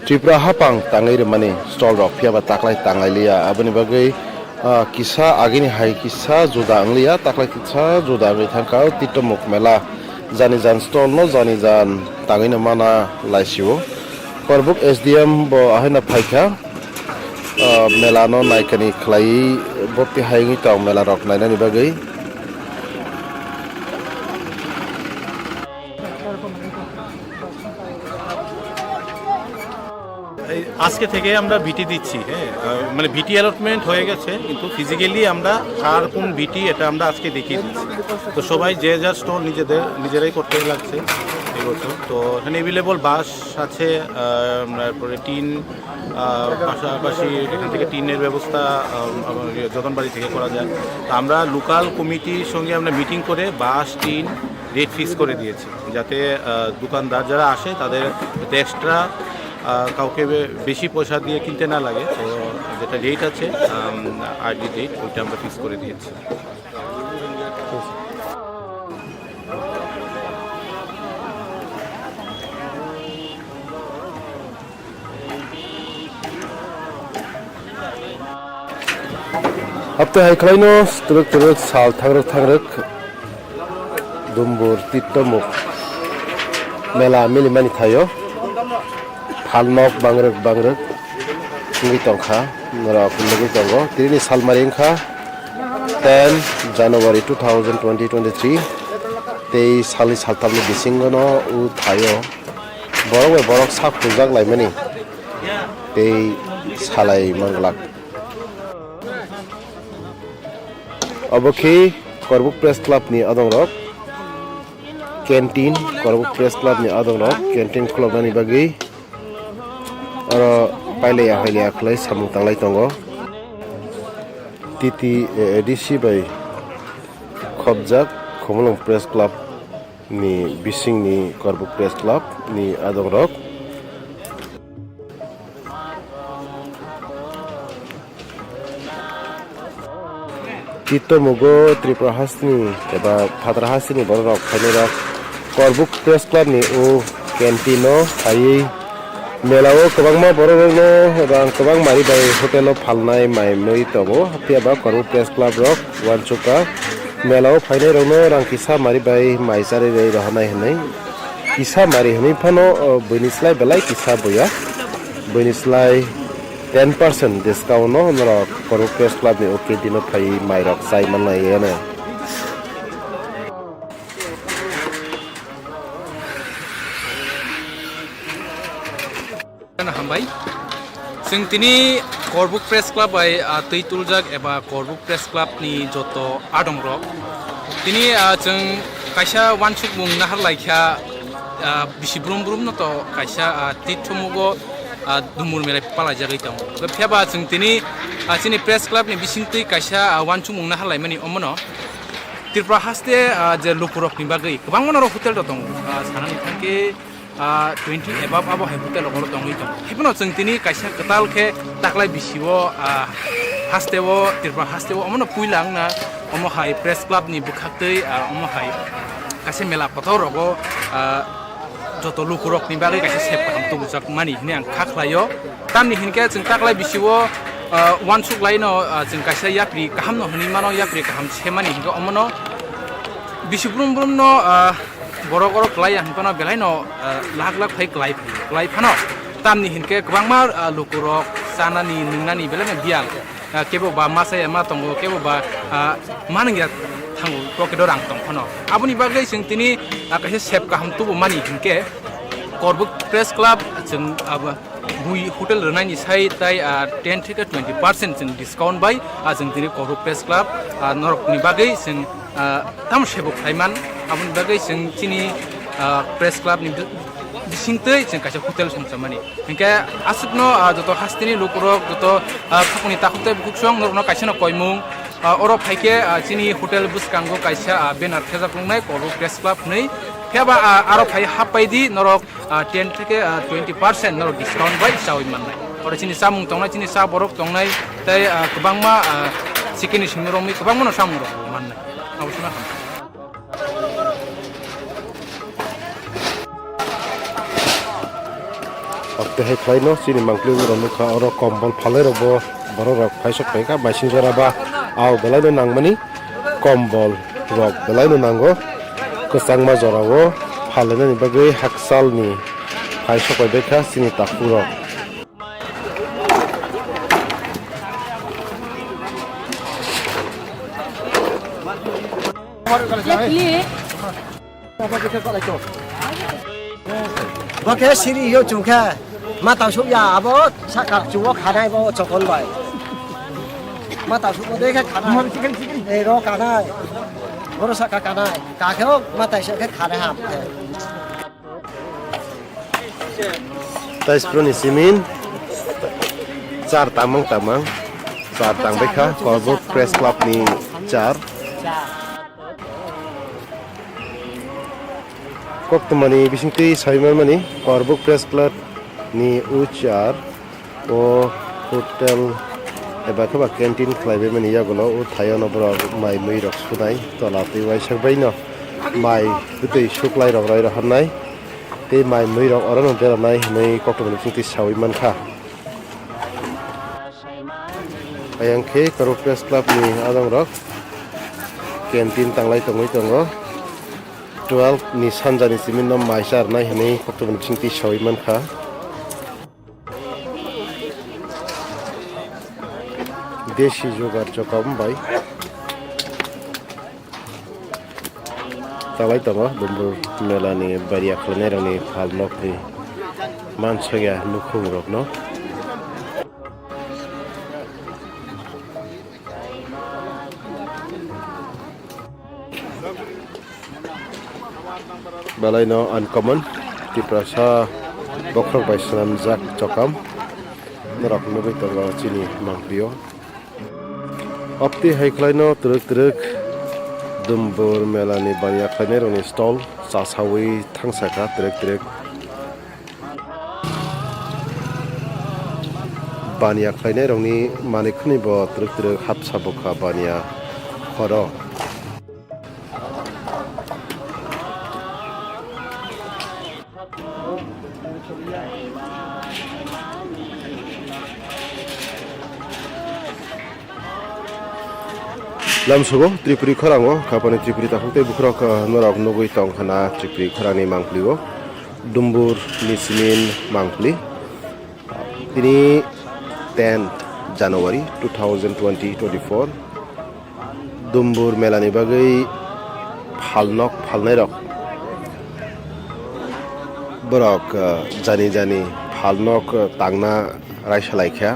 Tripura hapang tangwi rwmani stall rok, phiya ba taklai tanglai liya. Aboni bagwi, ah, kisa agini hai kisa juda wng liya, taklai kisa juda wngwi thangkha o Titomuk mela. Jani jan stall no jani jan tangwi no mana laisio. Korbuk S D M bo ahai no phaikha. Ah, mela no naikani khlaiwi bokti hai wngwi tong mela rok nainani bagwi. এই আজকে থেকে আমরা বিটি দিচ্ছি, হ্যাঁ, আহ, মানে বিটি অ্যালটমেন্ট হয়ে গেছে, কিন্তু ফিজিক্যালি আমরা কার কোন বিটি এটা আমরা আজকে দেখিয়ে দিচ্ছি। তো সবাই যে যার স্টল নিজেদের, নিজেরাই করতে লাগছে এই বছর। তো এখানে অ্যাভেলেবল বাস আছে, আহ, তারপরে টিন, আহ, পাশাপাশি এখান থেকে টিনের ব্যবস্থা, আহ, আমার ইয়ে, যতনবাড়ি থেকে করা যায়। তো আমরা লোকাল কমিটির সঙ্গে আমরা মিটিং করে বাঁশ, টিন, রেট ফিক্স করে দিয়েছি, যাতে আহ, দোকানদার যারা আসে তাদের এক্সট্রা কাউকে বে- বেশি পয়সা দিয়ে কিনতে না লাগে। তো যেটা রেট আছে, আর্লি রেট, ওইটা আমরা ফিক্স করে দিয়েছি। Hapte hai khlaino twrwk twrwk sal thangrwk thangrwk Dumbur Tittomuk mela milimani thaio phalnok bangrwk bangrwk wngwi tongkha, norok nugwi tongo. Tini salmari wngkha ten January two thousand twenty twenty-three, tei salni saltamni bisingono o thaio borok bai borok sak phunjak laimani tei salai manglak. Obo khe Korbuk Press Club ni adongrok canteen, Korbuk Press Club ni adongrok canteen khuloknani bagwi oro pailaiya hoilaiya khlai samung tanglai tongo. T T A A D C bai khopjak Khumulwng Press Club ni bisingni Korbuk Press Club ni adongrok. Tito mugo Tripura hasteni eba Phatar hasteni bororok phainairok Korbuk Press Club ni o canteen o phaiwi mela o kwbangma bororokno eba kwbang mari bai hotel o phalnai mai mwnwi tongo. Phiya ba Korbuk Press Club rok uansukha mela o phainairokno rang kisa mari bai mai charwi bai rohornai hwnwi. Kisa mari hwnwi phano, o, buini slai belai kisa buya. Buini slai ten percent discount no norok Korbuk Press Club ni o canteen o phaiwi mairok chai manlai ya no. Hambai. Chwng tini Korbuk Press Club bai, ah, twi tuljak eba Korbuk Press Club ni joto adongrok. Tini, ah, chwng kaisa uansukmung nahar laikha, ah, bisi brum brum no to kaisa, ah, tithumugo, ah, dumur melai palaijagwi tongo. Phiya ba chwng tini, ah, chini Press Club ni bisingtwi kaisa, ah, uansukmung nahar laimani omono Tripura haste, ah, je lukurokni bagwi kwbangma norok hotel rok tongo. Ah, sanani thangkhe ah, twenty above abo hai hotel rok oro tongwi tongo. Haiphano chwng tini kaisa kwtal khe taklai bisi o, ah, haste o, Tripura haste o omono puila wngna omo hai Press Club ni bwkhaktwi, ah, omo hai kaisa mela kotor rogo, ah, joto lukurokni bagwi kaisa sep kaham tubujak mani hwnwi ang kha khlaio. Tamni hinkhe chwng taklai bisi o, ah, uansuk laino, ah, chwng kaisa yapri kaham no hwnwi mano, yapri kaham se mani hinkhe omono bisi brum brum no, ah, Borok oro kwlai ya hwnphano belai no, ah, lak lak phai kwlai phai, kwlai phano. Tamni hinkhe kwbangma, ah, lukurok chanani, nwngnani belai no biyal. Ah, kebo ba masa ya ma tongo, kebo ba, ah, ma nungya thango, pocket o rang tong phano. Aboni bagwi chwng tini, ah, kaisa sep kaham tubu mani hinkhe Korbuk Press Club chwng, ah, bui hotel rwnaini sai tai, ah, ten theke twenty percent chwng discount bai, ah, chwng tini Korbuk Press Club, ah, norokni bagwi chwng, ah, tamo sebo khlaiman, aboni bagwi chwng chini, ah, Press Club ni bi-, bisingtwi chwng kaisa hotel songchamani. Hinkhe aswkno, ah, joto hasteni lukurok, joto, ah, khakuni takhuk tei bukhuk song norokno kaisa no koimung, ah, oro phaikhe, ah, chini hotel bwskango kaisa, ah, banner thejak nuknai Korbuk Press Club hwnwi. Phiya ba, ah, aro phai happai di norok, ah, ten theke, ah, twenty percent norok discount bai chawi mannai. Oro chini chamung tongnai, chini cha borok tongnai, tei, ah, kwbangma, ah, chikini simi romwi kwbangma no chamung rok mannai. Abo suna ham. Abte hai khlaino chini mangpili rok nukha oro kombol phalai rok bo borok rok phaisok phaikha maising jora ba au belai no nangmani. Kombol rok belai no nango, kwchangma jora o phalnani bagwi hakchal ni phai sokoi baikha chini takhuk rok. Bo khe siri yo chwng khe ma tang suk ya abo saka chuo khanai bo chokon bai. Ma tang suk bo de khe khanai. Ei ro kanai. Boro saka kanai. Ka khe o ma tai se khe khanai ham khe. Taisproni simin char tamang tamang. Char tang bai kha Korbuk Press Club ni char. Cha. Koktwmani bisingtwi sawi manmani, Korbuk Press Club ni uchar o hotel eba khe ba canteen khlaibai mani yagulo o thaio no borok mai mui rok sunai tola twi uaisa bai no mai bwtwi suklai rok roi rohornai tei mai mui rok oro no beranai hinwi koktwmani bisingtwi sawi mankha. Ayang khe Korbuk Press Club ni adongrok canteen tanglai tongwi tongo. Twelve ni sanjani simi no mai charnai hinwi koktwmani bisingtwi sawi mankha. Desi jugar chokam bai. Talai tongo Dumbur mela ni bari akhwlai rokni phal nokni mansokya nukhung rokno. Belai no uncommon Tiprasa bokhorok bai swnamjak chokam norok nugwi tongo chini mangpli o. Abtwi hai khlaino twrwk twrwk Dumbur mela ni baniya khlainai rokni stall chasawi thangsaka twrwk twrwk. Baniya khlainai rokni manwi khwni bo twrwk twrwk hapsa bwkha baniya khoro. Lamsogo Tripuri khorango khapani Tripuri takhuk tei bukhurok, ah, norok nugwi tong khana Tripuri khorangni mangpli o Dumbur Nisimin mangpli. Tini tenth January two thousand twenty twenty-four. Dumbur melani bagwi phalnok phalnairok borok, ah, jani jani phalnok, ah, tangna raisa laikha.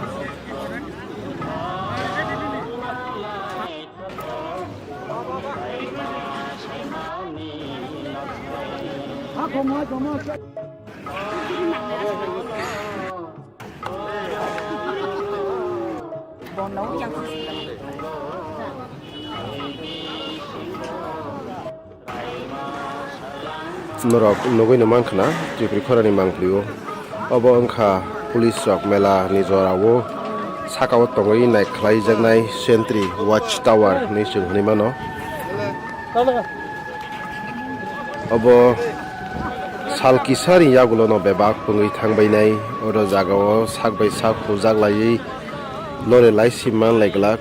Norok nugwi no mankha na Tripuri khorani mangpli o. Obo wngkha police rok mela ni jora o saka o tongwi nai khlai jaknai sentry watch tower hinwi chwng hinwi mano. Obo sal kisani yagulono bebak pungwi thangbainai, oro jagao sak bai sak huljak laiwi lore lai sim man lai glak.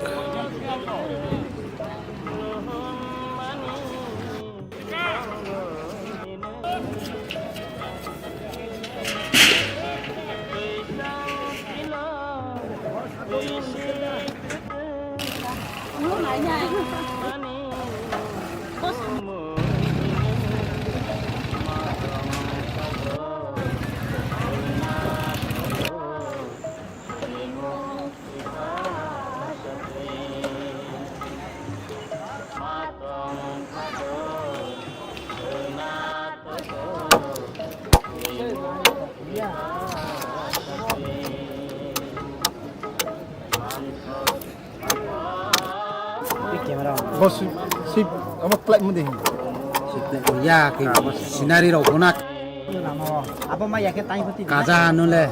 Boss, si, amo plate mo dehi. Ya, ke scenery rok bonak. Abo ma ya ke tai pati. Kaja anu le.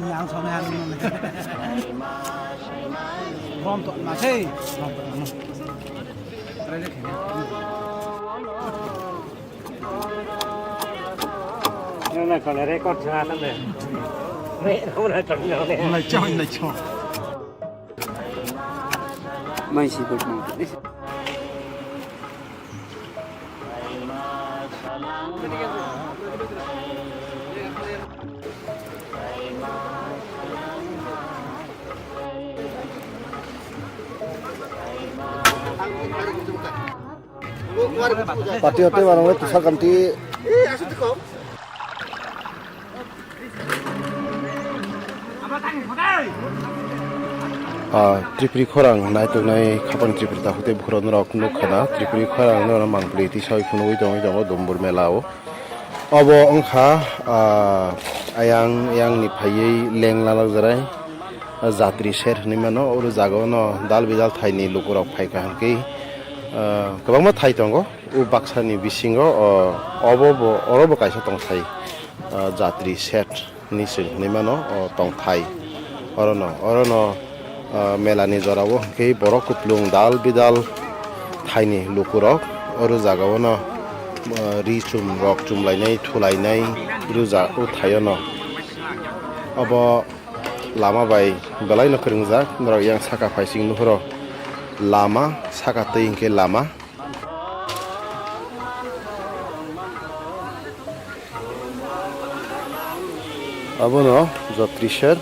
Ang sone anu le. Rom to ma sei. Nang kone record chha tam de. Re, rom na tam de. Nai chong, nai chong. Mai si bot mang. Pati hati barang le tusa kanti. Ah, Tripuri khorang naituknai khapang Tripuri takhuk tei bukhurok norok nukha na Tripuri khorang norok mangpli tisai phunugwi tongwi tongo Dumbur mela o. Obo wngkha, ah, ayang, ayang ni phaiwi leng lalak jerai, ah, jatri ser hinwi mano. Oro jaga o no dal bidal thai ni lukurok phaikha hwnkhe, Ah, kwbangma thai tongo. O baksani bisingo, o, obo bo, oro bo kaisa tongthai, ah, jatri set ni se hinwi mano, o tongthai. Orono, orono, ah, melani jorao hwnkhe borok kuplung dal bidal thaini lukurok oro jagao no, ah, ri chum rok chumlainai, thulainai, ruja o thaio no. Obo lama bai belai no kwrwngjak, norok yang saka phaising nuhuro lama, saka twi hwnkhe lama. Abono jotri ser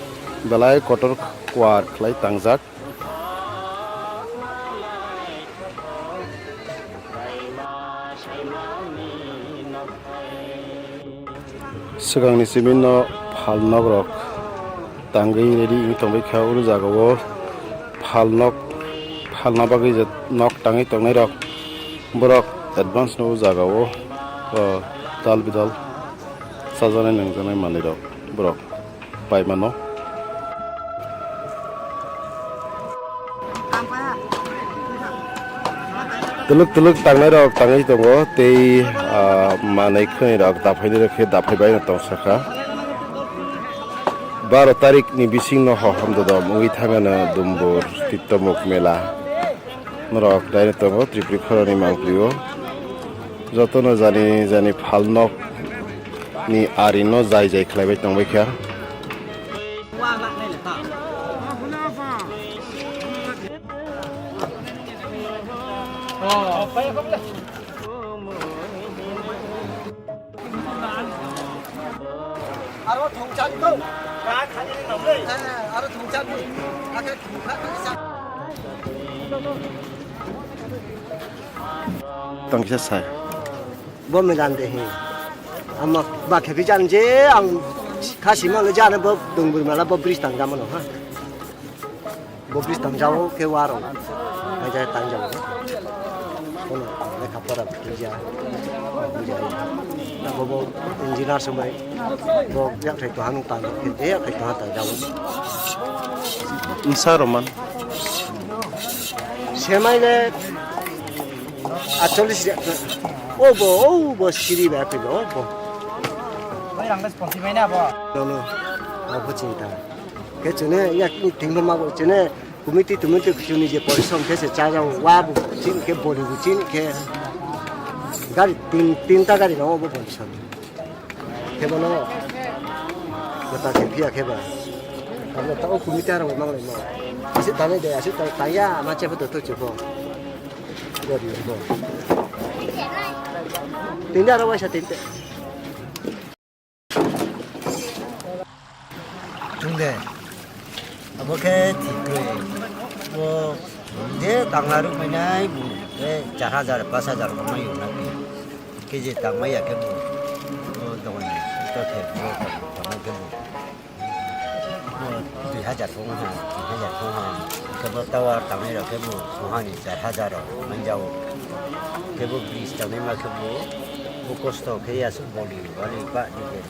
belai kotor kuar khlai tangjak. Swkangni simi no phalnokrok tangwi ready wngwi tongbaikha, oro jagao phalnok, phalna bagwi je nok tangwi tongnairok borok advance no o jagao, o, dal bidal chajaknai nangjaknai manwirok borok paimano. Twlwk twlwk tangnai rok tangwi tongo tei, ah, manwi khwnwi rok daphai nai rok khe daphai bai no tong sakha. Baro tarik ni bising no ho hamdodom wngwi thangano Dumbur Tittomuk mela. Norok naina tongo Tripuri khorani mangpili o. Jotono jani jani phalnok ni ari no jai jai khlaibai tongbaikha. Aro thongchak to. Ka khani ni nong le. Aro thongchak ni. Ake thongkha kha sa. Tongkisa sai. Bo medan de hi. Ama ba khepi jan je ang khasi ma le jana bo Dumbur mela bo bridge tang jama no ha. Bo bridge tang jao khe waro. Ai jai tang jao. Kono lekha pora buja. Buja. Na bo bo engineer somai. Bo yak thai to hanu tang khe de yak thai to ha tang jao. Nsa roman. Semai le atchollis. O bo, o bo siri ba khe bo, o bo. Bai rang das ponti mai na bo. No, no. Abo chinta. Khe chwne yak ni tingma mago chwne committee tumute chwni je porishrom khe se cha jao wa bo chin khe boli bo chin khe gari tin, tinta gari no bo porishrom. Khe bono kwtal khe phiya khe ba. Abo ta o committee aro manglai ma. Aswk tanai de, aswk ta taya ma che photo to chupo. Gari bo. Tinta aro waisa tinta. Chwng de, abo khe thik khe, bo je tangla rwk mainai, bo khe char hajar, pas hajar khe mai rwkna khe, kg tangmai ya khe bo, bo dogan ni to khe bo tangmai khe bo, bo dui hajar khe wngha, dui hajar khe wngha, khe bo tower tangmai rok khe bo sohani char hajar rok manjao, khe bo bridge tangmai ma khe bo, bo kosto khe ya se boli bali ba di khe.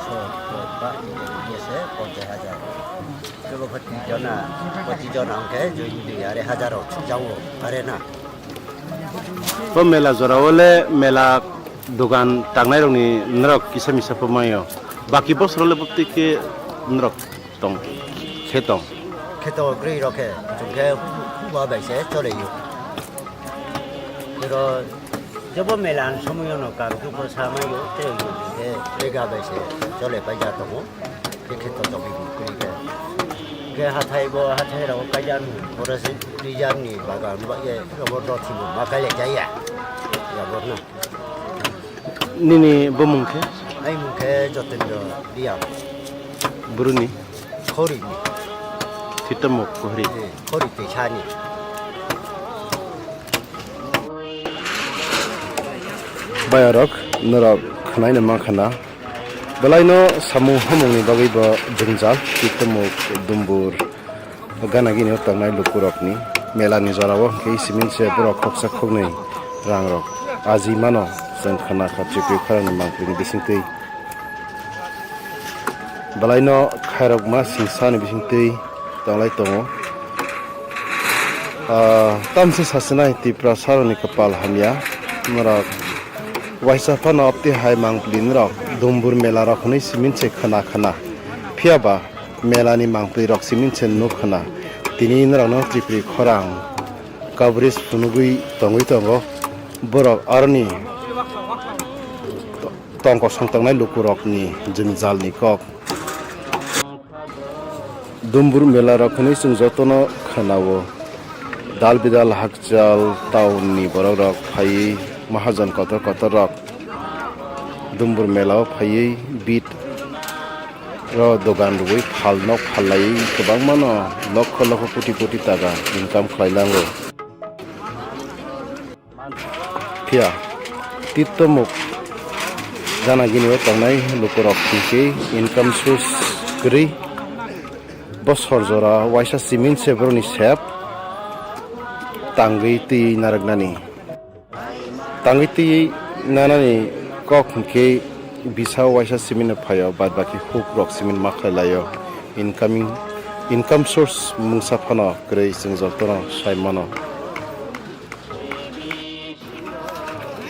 Sottor ba, iyese ponchash hajar. Kebo khe twi jona, pochi jona hwnkhe join di, are hajaro jago, are na. O mela jorao le mela dogan tangnai rokni norok kisa misa pho maio. Baki bosoro le bwtwi khe norok tong, khe tong. Khe to gri rok khe, chwng khe huba bai se chole yo. Iro Jebo mela ni somoyo no kaam khe bo sa mai yo, tei yo khe lega bai se chole pai ja tongo, khe khe to tongwi bo kri khe. Khe hathai bo, hathai rok kaijan, oro se kri jan ni bagan ba ye, abo dothi bo ma kai le jaya. Ya bo na. Nini bumung khe? Ai mung khe Jotendra Riya. Buru ni? Khori ni. Thitamo Kohri. Eh, Khori tei sani. Bayarok, norok khwnaino mankha na. Belaino samung hamungni bagwi bo jwngjal, twi twmuk, dumbur, gana gini o tongnai lukurokni melani jorao hwnkhe simin se borok khoksa khoknwi rangrok aji mano, chwng khna kha Tripuri khorangni mangpili bisingtwi. Belaino khairokma singsani bisingtwi tonglai tongo. Ah, tamse sasinai Tiprasarokni kwpal hamya. Norok waisa phano apti hai mangpili norok Dumbur mela rok hwnwi simin se khna khna. Phiya ba mela ni mangpili rok simin se nuk khna. Tini norokno Tripuri khorang coverage phunugwi tongwi tongo. Borok aroni tongkok songtoknai lukurokni jwngjal ni kok. Dumbur mela rok hwnwi chwng jotono khwnao. Dal bidal hakchal town ni borok rok phaiwi mahajon kotor kotor rok Dumbur mela o phaiwi bit ro dogan rwui phal nok phal laiwi kwbangma no lokho lokho koti koti taka income khlai lango. Phiya tittomuk gana gini o tongnai lukurok hinkhe income source kwrwi bosor jora waisa simin se boroni sep tangwi twi narwknani. Tangwi twi nanani kok hinkhe bisa waisa simin no phaio, bad baki huk rok simin ma khlai laio. Incoming, income source mungsa phano kwrwi chwng jotono sai mano.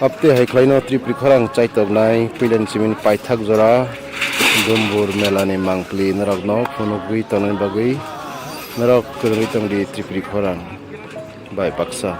Aptwi hai khlaino Tripuri khorang chaitoknai puilani simin paithak jora Dumbur melani mangpili norokno phunugwi tongnani bagwi norok kwrwngwi tongdi Tripuri khorang bai baksa.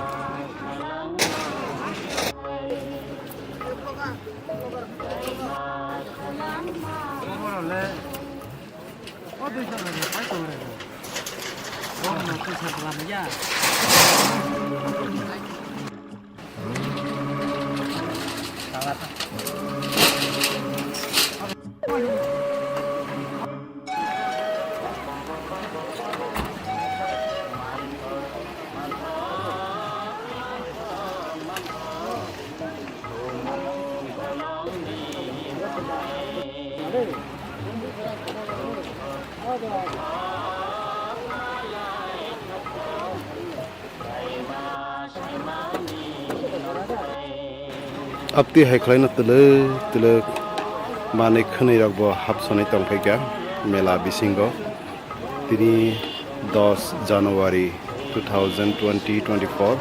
Aptwi hai khlaino twlwk twlwk manwi khwnwi rokbo hapsonwi tongphaikha mela bisingo. Tini dos January two thousand twenty twenty-four,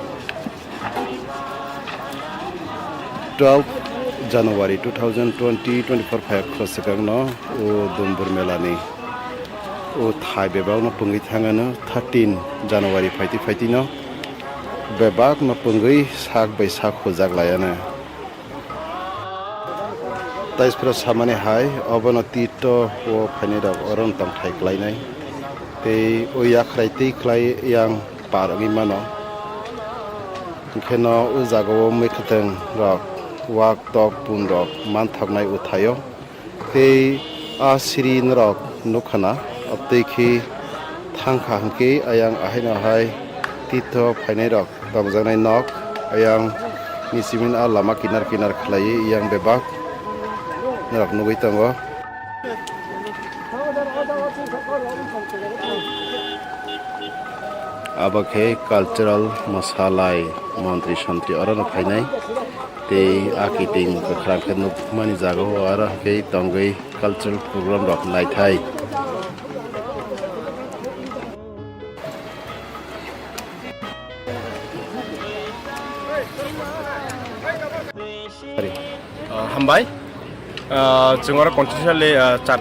twelve January two thousand twenty twenty-four phai khoro swkangno o Dumbur melani o thai bebakno pungwi thangano thirteen January phaitwi phaitwino bebakno pungwi sak bai sak hujak laiano. Taiphuru samani hai, obono tito o phainai rok oro no tongthai khlainai. Tei o yakhrai twi khlai yang par wngwi mano. Hwnkhe no o jaga o mwkhwtwng rok, wak tok pun rok manthoknai o thaio. Tei a siri norok nukha na, abtwi khe thangkha hwnkhe ayang ahaino hai tito phainai rok tongjaknai nok, ayang ni simin a lama kinar kinar khlaiwi yang bebak norok nugwi tongo. Abo khe cultural mwsalai montri sontri orono phainai. Tei a kiting kwkhwrang khe nukmani jaga o aro hwnkhe tongwi cultural program rok naithai. Ah, hambai. Ah, chwng oro continuously, ah, char